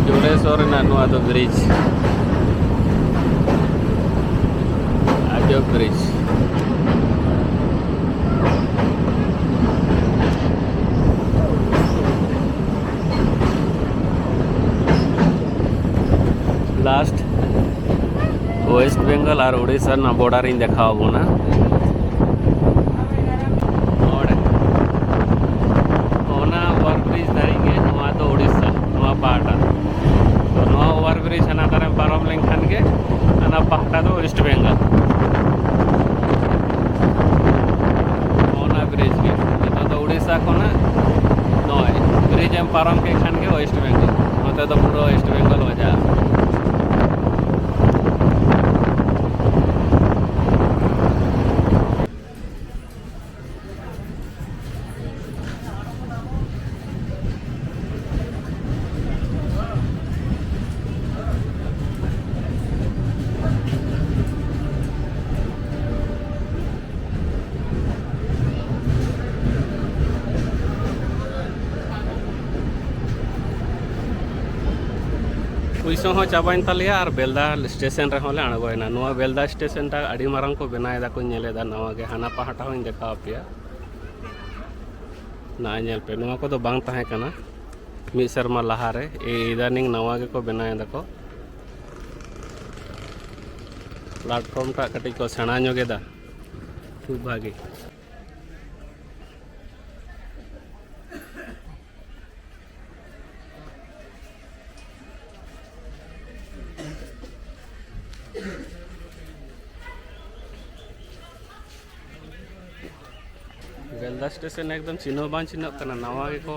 ᱡᱚᱞᱮᱥᱚᱨ ᱨᱮᱱᱟᱜ ᱱᱚᱣᱟ ᱫᱚ ᱵᱨᱤᱡᱽ, ᱟᱡᱚᱵ ᱵᱨᱤᱡᱽ᱾ ᱞᱟᱥᱴ ᱳᱭᱮᱥᱴ ᱵᱮᱝᱜᱚᱞ ᱟᱨ ᱩᱲᱤᱥᱥᱟ ᱨᱮᱱᱟᱜ ᱵᱚᱰᱟᱨ ᱤᱧ ᱫᱮᱠᱷᱟᱣ ᱵᱚᱱᱟ᱾ ᱱᱚᱰᱮ ᱚᱱᱟ ᱳᱵᱷᱟᱨ ᱵᱨᱤᱡᱽ ᱫᱷᱟᱹᱨᱤᱡ ᱜᱮ ᱱᱚᱣᱟ ᱫᱚ ᱩᱲᱤᱥᱥᱟ, ᱱᱚᱣᱟ ᱯᱟᱦᱴᱟ᱾ ᱛᱚ ᱱᱚᱣᱟ ᱳᱵᱷᱟᱨ ᱵᱨᱤᱡᱽ ᱦᱟᱱᱟ ᱫᱷᱟᱨᱮᱢ ᱯᱟᱨᱚᱢ ᱞᱮᱱᱠᱷᱟᱱ ᱜᱮ ᱦᱟᱱᱟ ᱯᱟᱦᱴᱟ ᱫᱚ ᱳᱭᱮᱥᱴ ᱵᱮᱝᱜᱚᱞ᱾ ᱚᱱᱟ ᱵᱨᱤᱡᱽ ᱜᱮ ᱱᱤᱛᱚᱜ ᱫᱚ ᱩᱲᱤᱥᱥᱟ ᱠᱷᱚᱱᱟᱜ ᱱᱚᱜᱼᱚᱭ ᱵᱨᱤᱡᱽ ᱮᱢ ᱯᱟᱨᱚᱢ ᱠᱮᱫ ᱠᱷᱟᱱ ᱜᱮ ᱳᱭᱮᱥᱴ ᱵᱮᱝᱜᱚᱞ, ᱱᱚᱛᱮ ᱫᱚ ᱯᱩᱨᱟᱹ ᱳᱭᱮᱥᱴ ᱵᱮᱝᱜᱚᱞ ᱵᱟᱡᱟᱨ᱾ ᱯᱩᱭᱥᱟᱹ ᱦᱚᱸ ᱪᱟᱵᱟᱭᱮᱱ ᱛᱟᱞᱮᱭᱟ ᱟᱨ ᱵᱮᱞᱫᱟ ᱥᱴᱮᱥᱚᱱ ᱨᱮᱦᱚᱸ ᱞᱮ ᱟᱬᱜᱚᱭᱮᱱᱟ᱾ ᱱᱚᱣᱟ ᱵᱮᱞᱫᱟ ᱥᱴᱮᱥᱚᱱ ᱴᱟᱜ ᱟᱹᱰᱤ ᱢᱟᱨᱟᱝ ᱠᱚ ᱵᱮᱱᱟᱣ ᱮᱫᱟ ᱠᱚ, ᱧᱮᱞ ᱮᱫᱟ ᱱᱟᱣᱟ ᱜᱮ᱾ ᱦᱟᱱᱟ ᱯᱟᱦᱴᱟ ᱦᱚᱸᱧ ᱫᱮᱠᱷᱟᱣ ᱟᱯᱮᱭᱟ᱾ ᱱᱚᱜᱼᱚᱭ ᱧᱮᱞ ᱯᱮ, ᱱᱚᱣᱟ ᱠᱚᱫᱚ ᱵᱟᱝ ᱛᱟᱦᱮᱸ ᱠᱟᱱᱟ ᱢᱤᱫ ᱥᱮᱨᱢᱟ ᱞᱟᱦᱟᱨᱮ᱾ ᱮᱭ ᱤᱫᱟᱱᱤᱝ ᱱᱟᱣᱟ ᱜᱮᱠᱚ ᱵᱮᱱᱟᱣ ᱮᱫᱟ ᱠᱚ᱾ ᱯᱞᱟᱴᱯᱷᱚᱨᱢ ᱴᱟᱜ ᱠᱟᱹᱴᱤᱡ ᱠᱚ ᱥᱮᱬᱟ ᱧᱚᱜ ᱮᱫᱟ, ᱠᱷᱩᱵ ᱵᱷᱟᱜᱮ᱾ ᱵᱮᱞᱫᱟ ᱥᱴᱮᱥᱚᱱ ᱮᱠᱫᱚᱢ ᱪᱤᱱᱦᱟᱹ ᱵᱟᱝ ᱪᱤᱱᱦᱟᱹᱜ ᱠᱟᱱᱟ, ᱱᱟᱣᱟ ᱜᱮᱠᱚ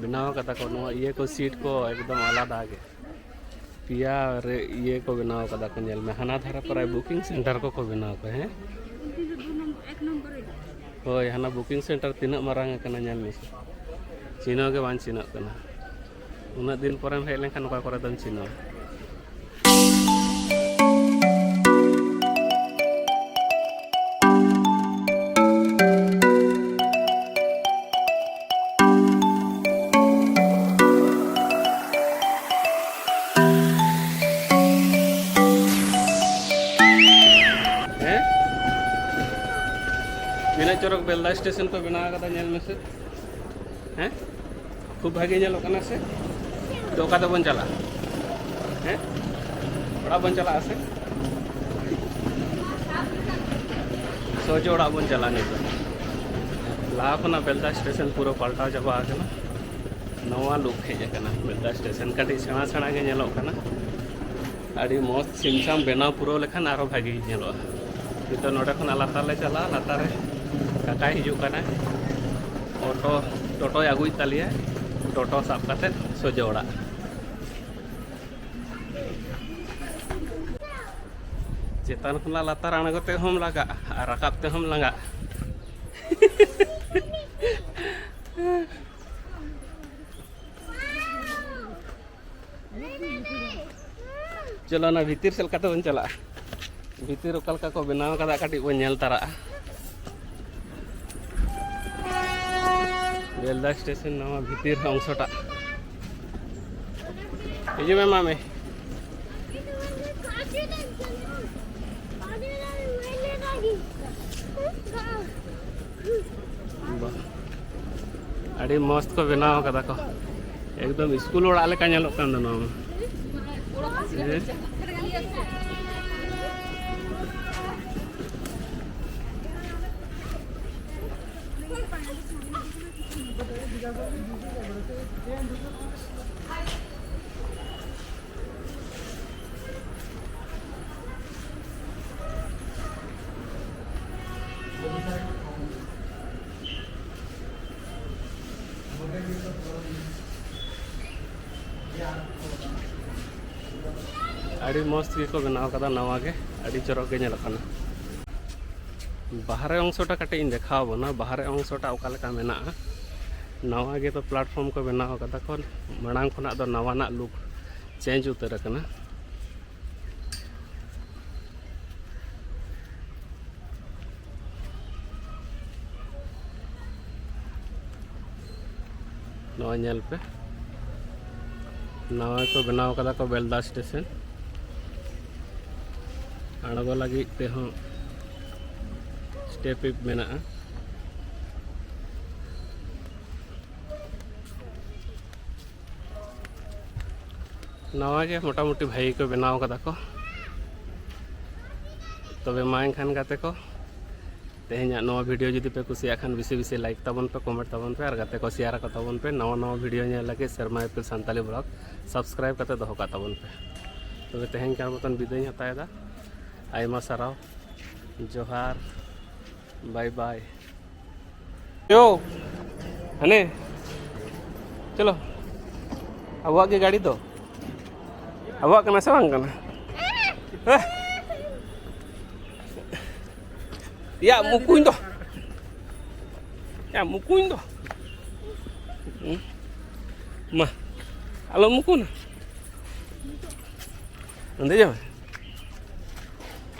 ᱵᱮᱱᱟᱣ ᱠᱟᱫᱟ ᱠᱚ᱾ ᱱᱚᱣᱟ ᱤᱭᱟᱹ ᱠᱚ, ᱥᱤᱴ ᱠᱚ ᱮᱠᱫᱚᱢ ᱟᱞᱟᱫᱟ ᱜᱮ, ᱯᱮᱭᱟ ᱨᱮ ᱤᱭᱟᱹ ᱠᱚ ᱵᱮᱱᱟᱣ ᱠᱟᱫᱟ ᱠᱚ᱾ ᱧᱮᱞ ᱢᱮ, ᱦᱟᱱᱟ ᱫᱷᱟᱨᱮ ᱯᱨᱟᱭ ᱵᱩᱠᱤᱝ ᱥᱮᱱᱴᱟᱨ ᱠᱚᱠᱚ ᱵᱮᱱᱟᱣ ᱠᱟᱫᱟ᱾ ᱦᱮᱸ, ᱦᱳᱭ, ᱦᱟᱱᱟ ᱵᱩᱠᱤᱝ ᱥᱮᱱᱴᱟᱨ ᱛᱤᱱᱟᱹᱜ ᱢᱟᱨᱟᱝ ᱟᱠᱟᱱᱟ, ᱧᱮᱞ ᱢᱮᱥᱮ, ᱪᱤᱱᱦᱟᱹ ᱜᱮ ᱵᱟᱝ ᱪᱤᱱᱦᱟᱹᱜ ᱠᱟᱱᱟ᱾ ᱩᱱᱟᱹᱜ ᱫᱤᱱ ᱯᱚᱨᱮᱢ ᱦᱮᱡ ᱞᱮᱱᱠᱷᱟᱱ ᱚᱠᱟ ᱠᱚᱨᱮ ᱫᱚᱢ ᱪᱤᱱᱦᱟᱹᱣᱟ? ᱦᱮᱸ? ᱛᱤᱱᱟᱹᱜ ᱪᱚᱨᱚᱠ ᱵᱮᱞᱫᱟ ᱥᱴᱮᱥᱚᱱ ᱠᱚ ᱵᱮᱱᱟᱣ ᱠᱟᱫᱟ, ᱧᱮᱞ ᱢᱮᱥᱮ᱾ ᱦᱮᱸ? ᱠᱷᱩᱵ ᱵᱷᱟᱜᱮ ᱧᱮᱞᱚᱜ ᱠᱟᱱᱟ ᱥᱮ? ᱛᱚ, ᱚᱠᱟ ᱛᱮᱵᱚᱱ ᱪᱟᱞᱟᱜᱼᱟ? ᱦᱮᱸ? ᱚᱲᱟᱜ ᱵᱚᱱ ᱪᱟᱞᱟᱜᱼᱟ ᱥᱮ? ᱥᱚᱡᱷᱮ ᱚᱲᱟᱜ ᱵᱚᱱ ᱪᱟᱞᱟᱜᱼᱟ ᱱᱤᱛᱚᱜ᱾ ᱞᱟᱦᱟ ᱠᱷᱚᱱᱟᱜ ᱵᱮᱞᱫᱟ ᱥᱴᱮᱥᱚᱱ ᱯᱩᱨᱟᱹ ᱯᱟᱞᱴᱟᱣ ᱪᱟᱵᱟ ᱟᱠᱟᱱᱟ᱾ ᱱᱟᱣᱟ ᱞᱩᱠ ᱦᱮᱡ ᱟᱠᱟᱱᱟ ᱵᱮᱞᱫᱟ ᱥᱴᱮᱥᱚᱱ᱾ ᱠᱟᱹᱴᱤᱡ ᱥᱮᱬᱟ ᱥᱮᱬᱟ ᱜᱮ ᱧᱮᱞᱚᱜ ᱠᱟᱱᱟ᱾ ᱟᱹᱰᱤ ᱢᱚᱡᱽ ᱪᱷᱤᱢᱪᱷᱟᱢ ᱵᱮᱱᱟᱣ ᱯᱩᱨᱟᱹᱣ ᱞᱮᱠᱷᱟᱱ ᱟᱨᱚ ᱵᱷᱟᱜᱮ ᱧᱮᱞᱚᱜᱼᱟ᱾ ᱱᱤᱛᱚᱜ ᱱᱚᱰᱮ ᱠᱷᱚᱱᱟᱜ ᱞᱟᱛᱟᱨ ᱞᱮ ᱪᱟᱞᱟᱜᱼᱟ᱾ ᱞᱟᱛᱟᱨ ᱨᱮ ᱠᱟᱠᱟᱭ ᱦᱤᱡᱩᱜ ᱠᱟᱱᱟᱭ, ᱚᱴᱳ, ᱴᱳᱴᱳᱭ ᱟᱹᱜᱩᱭᱮᱫ ᱛᱟᱞᱮᱭᱟ᱾ ᱴᱳᱴᱳ ᱥᱟᱵ ᱠᱟᱛᱮᱫ ᱥᱚᱡᱷᱮ ᱚᱲᱟᱜ᱾ ᱪᱮᱛᱟᱱ ᱠᱷᱚᱱᱟᱜ ᱞᱟᱛᱟᱨ ᱟᱬᱜᱚ ᱛᱮᱦᱚᱸᱢ ᱞᱟᱸᱜᱟᱜᱼᱟ ᱟᱨ ᱨᱟᱠᱟᱵ ᱛᱮᱦᱚᱸᱢ ᱞᱟᱸᱜᱟᱜᱼᱟ᱾ ᱪᱚᱞᱚ, ᱚᱱᱟ ᱵᱷᱤᱛᱤᱨ ᱥᱮᱫ ᱞᱮᱠᱟᱛᱮ ᱵᱚᱱ ᱪᱟᱞᱟᱜᱼᱟ᱾ ᱵᱷᱤᱛᱤᱨ ᱚᱠᱟ ᱞᱮᱠᱟ ᱠᱚ ᱵᱮᱱᱟᱣ ᱠᱟᱫᱟ, ᱠᱟᱹᱴᱤᱡ ᱵᱚᱱ ᱧᱮᱞ ᱛᱟᱨᱟᱜᱼᱟ᱾ ᱵᱮᱞᱫᱟ ᱥᱴᱮᱥᱚᱱ ᱱᱚᱣᱟ ᱵᱷᱤᱛᱤᱨ ᱚᱝᱥᱚᱴᱟᱜ᱾ ᱦᱤᱡᱩᱜ ᱢᱮ, ᱢᱟᱢᱮ᱾ ᱵᱟᱦ, ᱟᱹᱰᱤ ᱢᱚᱸᱡᱽ ᱠᱚ ᱵᱮᱱᱟᱣ ᱠᱟᱫᱟ ᱠᱚ᱾ ᱮᱠᱫᱚᱢ ᱥᱠᱩᱞ ᱚᱲᱟᱜ ᱞᱮᱠᱟ ᱧᱮᱞᱚᱜ ᱠᱟᱱ ᱫᱚ ᱱᱚᱣᱟ ᱢᱟ᱾ ᱦᱮᱸ? ᱟᱹᱰᱤ ᱢᱚᱡᱽ ᱜᱮᱠᱚ ᱵᱮᱱᱟᱣ ᱠᱟᱫᱟ, ᱱᱟᱣᱟ ᱜᱮ, ᱟᱹᱰᱤ ᱪᱚᱨᱚᱠ ᱜᱮ ᱧᱮᱞᱚᱜ ᱠᱟᱱᱟ᱾ ᱵᱟᱦᱨᱮ ᱚᱝᱥᱚᱴᱟ ᱠᱟᱹᱴᱤᱡ ᱤᱧ ᱫᱮᱠᱷᱟᱣ ᱟᱵᱚᱱᱟ, ᱵᱟᱦᱨᱮ ᱚᱝᱥᱚᱴᱟ ᱚᱠᱟ ᱞᱮᱠᱟ ᱢᱮᱱᱟᱜᱼᱟ᱾ ᱱᱟᱣᱟ ᱜᱮᱛᱚ platform ᱠᱚ ᱵᱮᱱᱟᱣ ᱠᱟᱫᱟ ᱠᱚ, ᱢᱟᱲᱟᱝ ᱠᱷᱚᱱᱟᱜ ᱫᱚ ᱱᱟᱣᱟᱱᱟᱜ look change ᱩᱛᱟᱹᱨ ᱟᱠᱟᱱᱟ᱾ ᱱᱚᱣᱟ ᱧᱮᱞ ᱯᱮ, ᱱᱟᱣᱟ ᱠᱚ ᱵᱮᱱᱟᱣ ᱠᱟᱫᱟ ᱠᱚ ᱵᱮᱞᱫᱟ ᱥᱴᱮᱥᱚᱱ᱾ ᱟᱬᱜᱚ ᱞᱟᱹᱜᱤᱫ ᱛᱮᱦᱚᱸ step ᱢᱮᱱᱟᱜᱼᱟ᱾ ᱱᱟᱣᱟ ᱜᱮ ᱢᱚᱴᱟᱢᱩᱴᱤ ᱵᱷᱟᱹᱜᱤ ᱠᱚ ᱵᱮᱱᱟᱣ ᱠᱟᱫᱟ ᱠᱚ᱾ ᱛᱚᱵᱮ ᱢᱟ ᱮᱱᱠᱷᱟᱱ ᱜᱟᱛᱮ ᱠᱚ, ᱛᱮᱦᱮᱧᱟᱜ ᱱᱚᱣᱟ video ᱡᱩᱫᱤ ᱯᱮ ᱠᱩᱥᱤᱭᱟᱜ ᱠᱷᱟᱱ ᱵᱮᱥᱤ ᱵᱮᱥᱤ like ᱛᱟᱵᱚᱱ ᱯᱮ, comment ᱛᱟᱵᱚᱱ ᱯᱮ, ᱟᱨ ᱜᱟᱛᱮ ᱠᱚ share ᱟᱠᱚ ᱛᱟᱵᱚᱱ ᱯᱮ᱾ ᱱᱟᱣᱟ ᱱᱟᱣᱟ video ᱧᱮᱞ ᱞᱟᱹᱜᱤᱫ ᱥᱮᱨᱢᱟ ᱤᱯᱤᱞ ᱥᱟᱱᱛᱟᱲᱤ vlog subscribe ᱠᱟᱛᱮ ᱫᱚᱦᱚ ᱠᱟᱜ ᱛᱟᱵᱚᱱ ᱯᱮ᱾ ᱛᱚᱵᱮ ᱛᱮᱦᱮᱧ ᱠᱟᱨ ᱢᱚᱛᱚᱱ ᱵᱤᱫᱟᱹᱭ ᱤᱧ ᱦᱟᱛᱟᱣ ᱮᱫᱟ᱾ ᱟᱭᱢᱟ ᱥᱟᱨᱦᱟᱣ, ᱡᱚᱦᱟᱨ, bye bye᱾ ᱭᱳ, ᱦᱟᱱᱮ, ᱪᱚᱞᱚ, ᱟᱵᱚᱣᱟᱜ ᱜᱮ ᱜᱟᱹᱰᱤ ᱫᱚ᱾ ᱟᱵᱚᱣᱟᱜ ᱠᱟᱱᱟ ᱥᱮ ᱵᱟᱝ ᱠᱟᱱᱟ? ᱦᱮᱸ? ᱭᱟ, ᱢᱩᱠᱩᱧ ᱫᱚ᱾ ᱭᱟ, ᱢᱩᱠᱩᱧ ᱫᱚ᱾ ᱦᱩᱸ᱾ ᱢᱟ, ᱟᱞᱚᱢ ᱢᱩᱠᱩᱱᱟ᱾ ᱫᱮᱡᱚᱜ ᱢᱮ᱾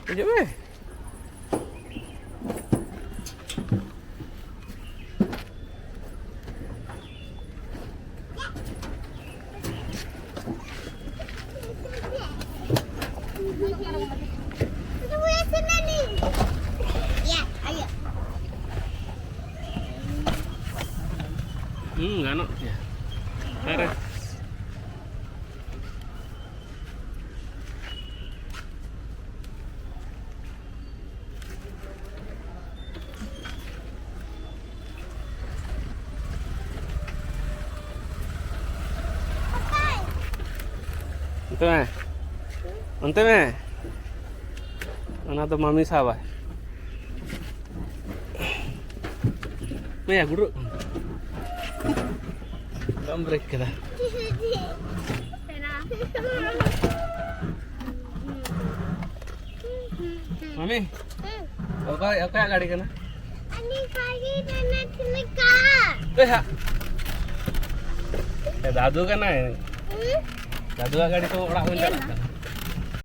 ᱫᱮᱡᱚᱜ ᱢᱮ᱾ ᱦᱩᱸ, ᱜᱟᱱᱚᱜ ᱜᱮᱭᱟ᱾ ᱚᱠᱟᱨᱮ? ᱚᱱᱛᱮ ᱢᱮ, ᱚᱱᱛᱮ ᱢᱮ᱾ ᱚᱱᱟ ᱫᱚ ᱢᱟᱢᱤ ᱥᱟᱵᱟᱭ᱾ ᱢᱮᱭᱟ, ᱜᱩᱰᱨᱟᱹᱜ ᱠᱟᱱ᱾ ᱵᱟᱢ ᱵᱨᱮᱠ ᱠᱮᱫᱟ᱾ ᱢᱟᱢᱤ, ᱚᱠᱚᱭ, ᱚᱠᱚᱭᱟᱜ ᱜᱟᱹᱰᱤ ᱠᱟᱱᱟ? ᱮ ᱦᱟ᱾ ᱮ, ᱫᱟᱫᱩ ᱠᱟᱱᱟᱭ᱾ ᱫᱟᱫᱩᱣᱟᱜ ᱜᱟᱹᱰᱤ ᱛᱚ ᱚᱲᱟᱜ ᱵᱚᱱ ᱪᱟᱞᱟᱜ ᱠᱟᱱᱟ᱾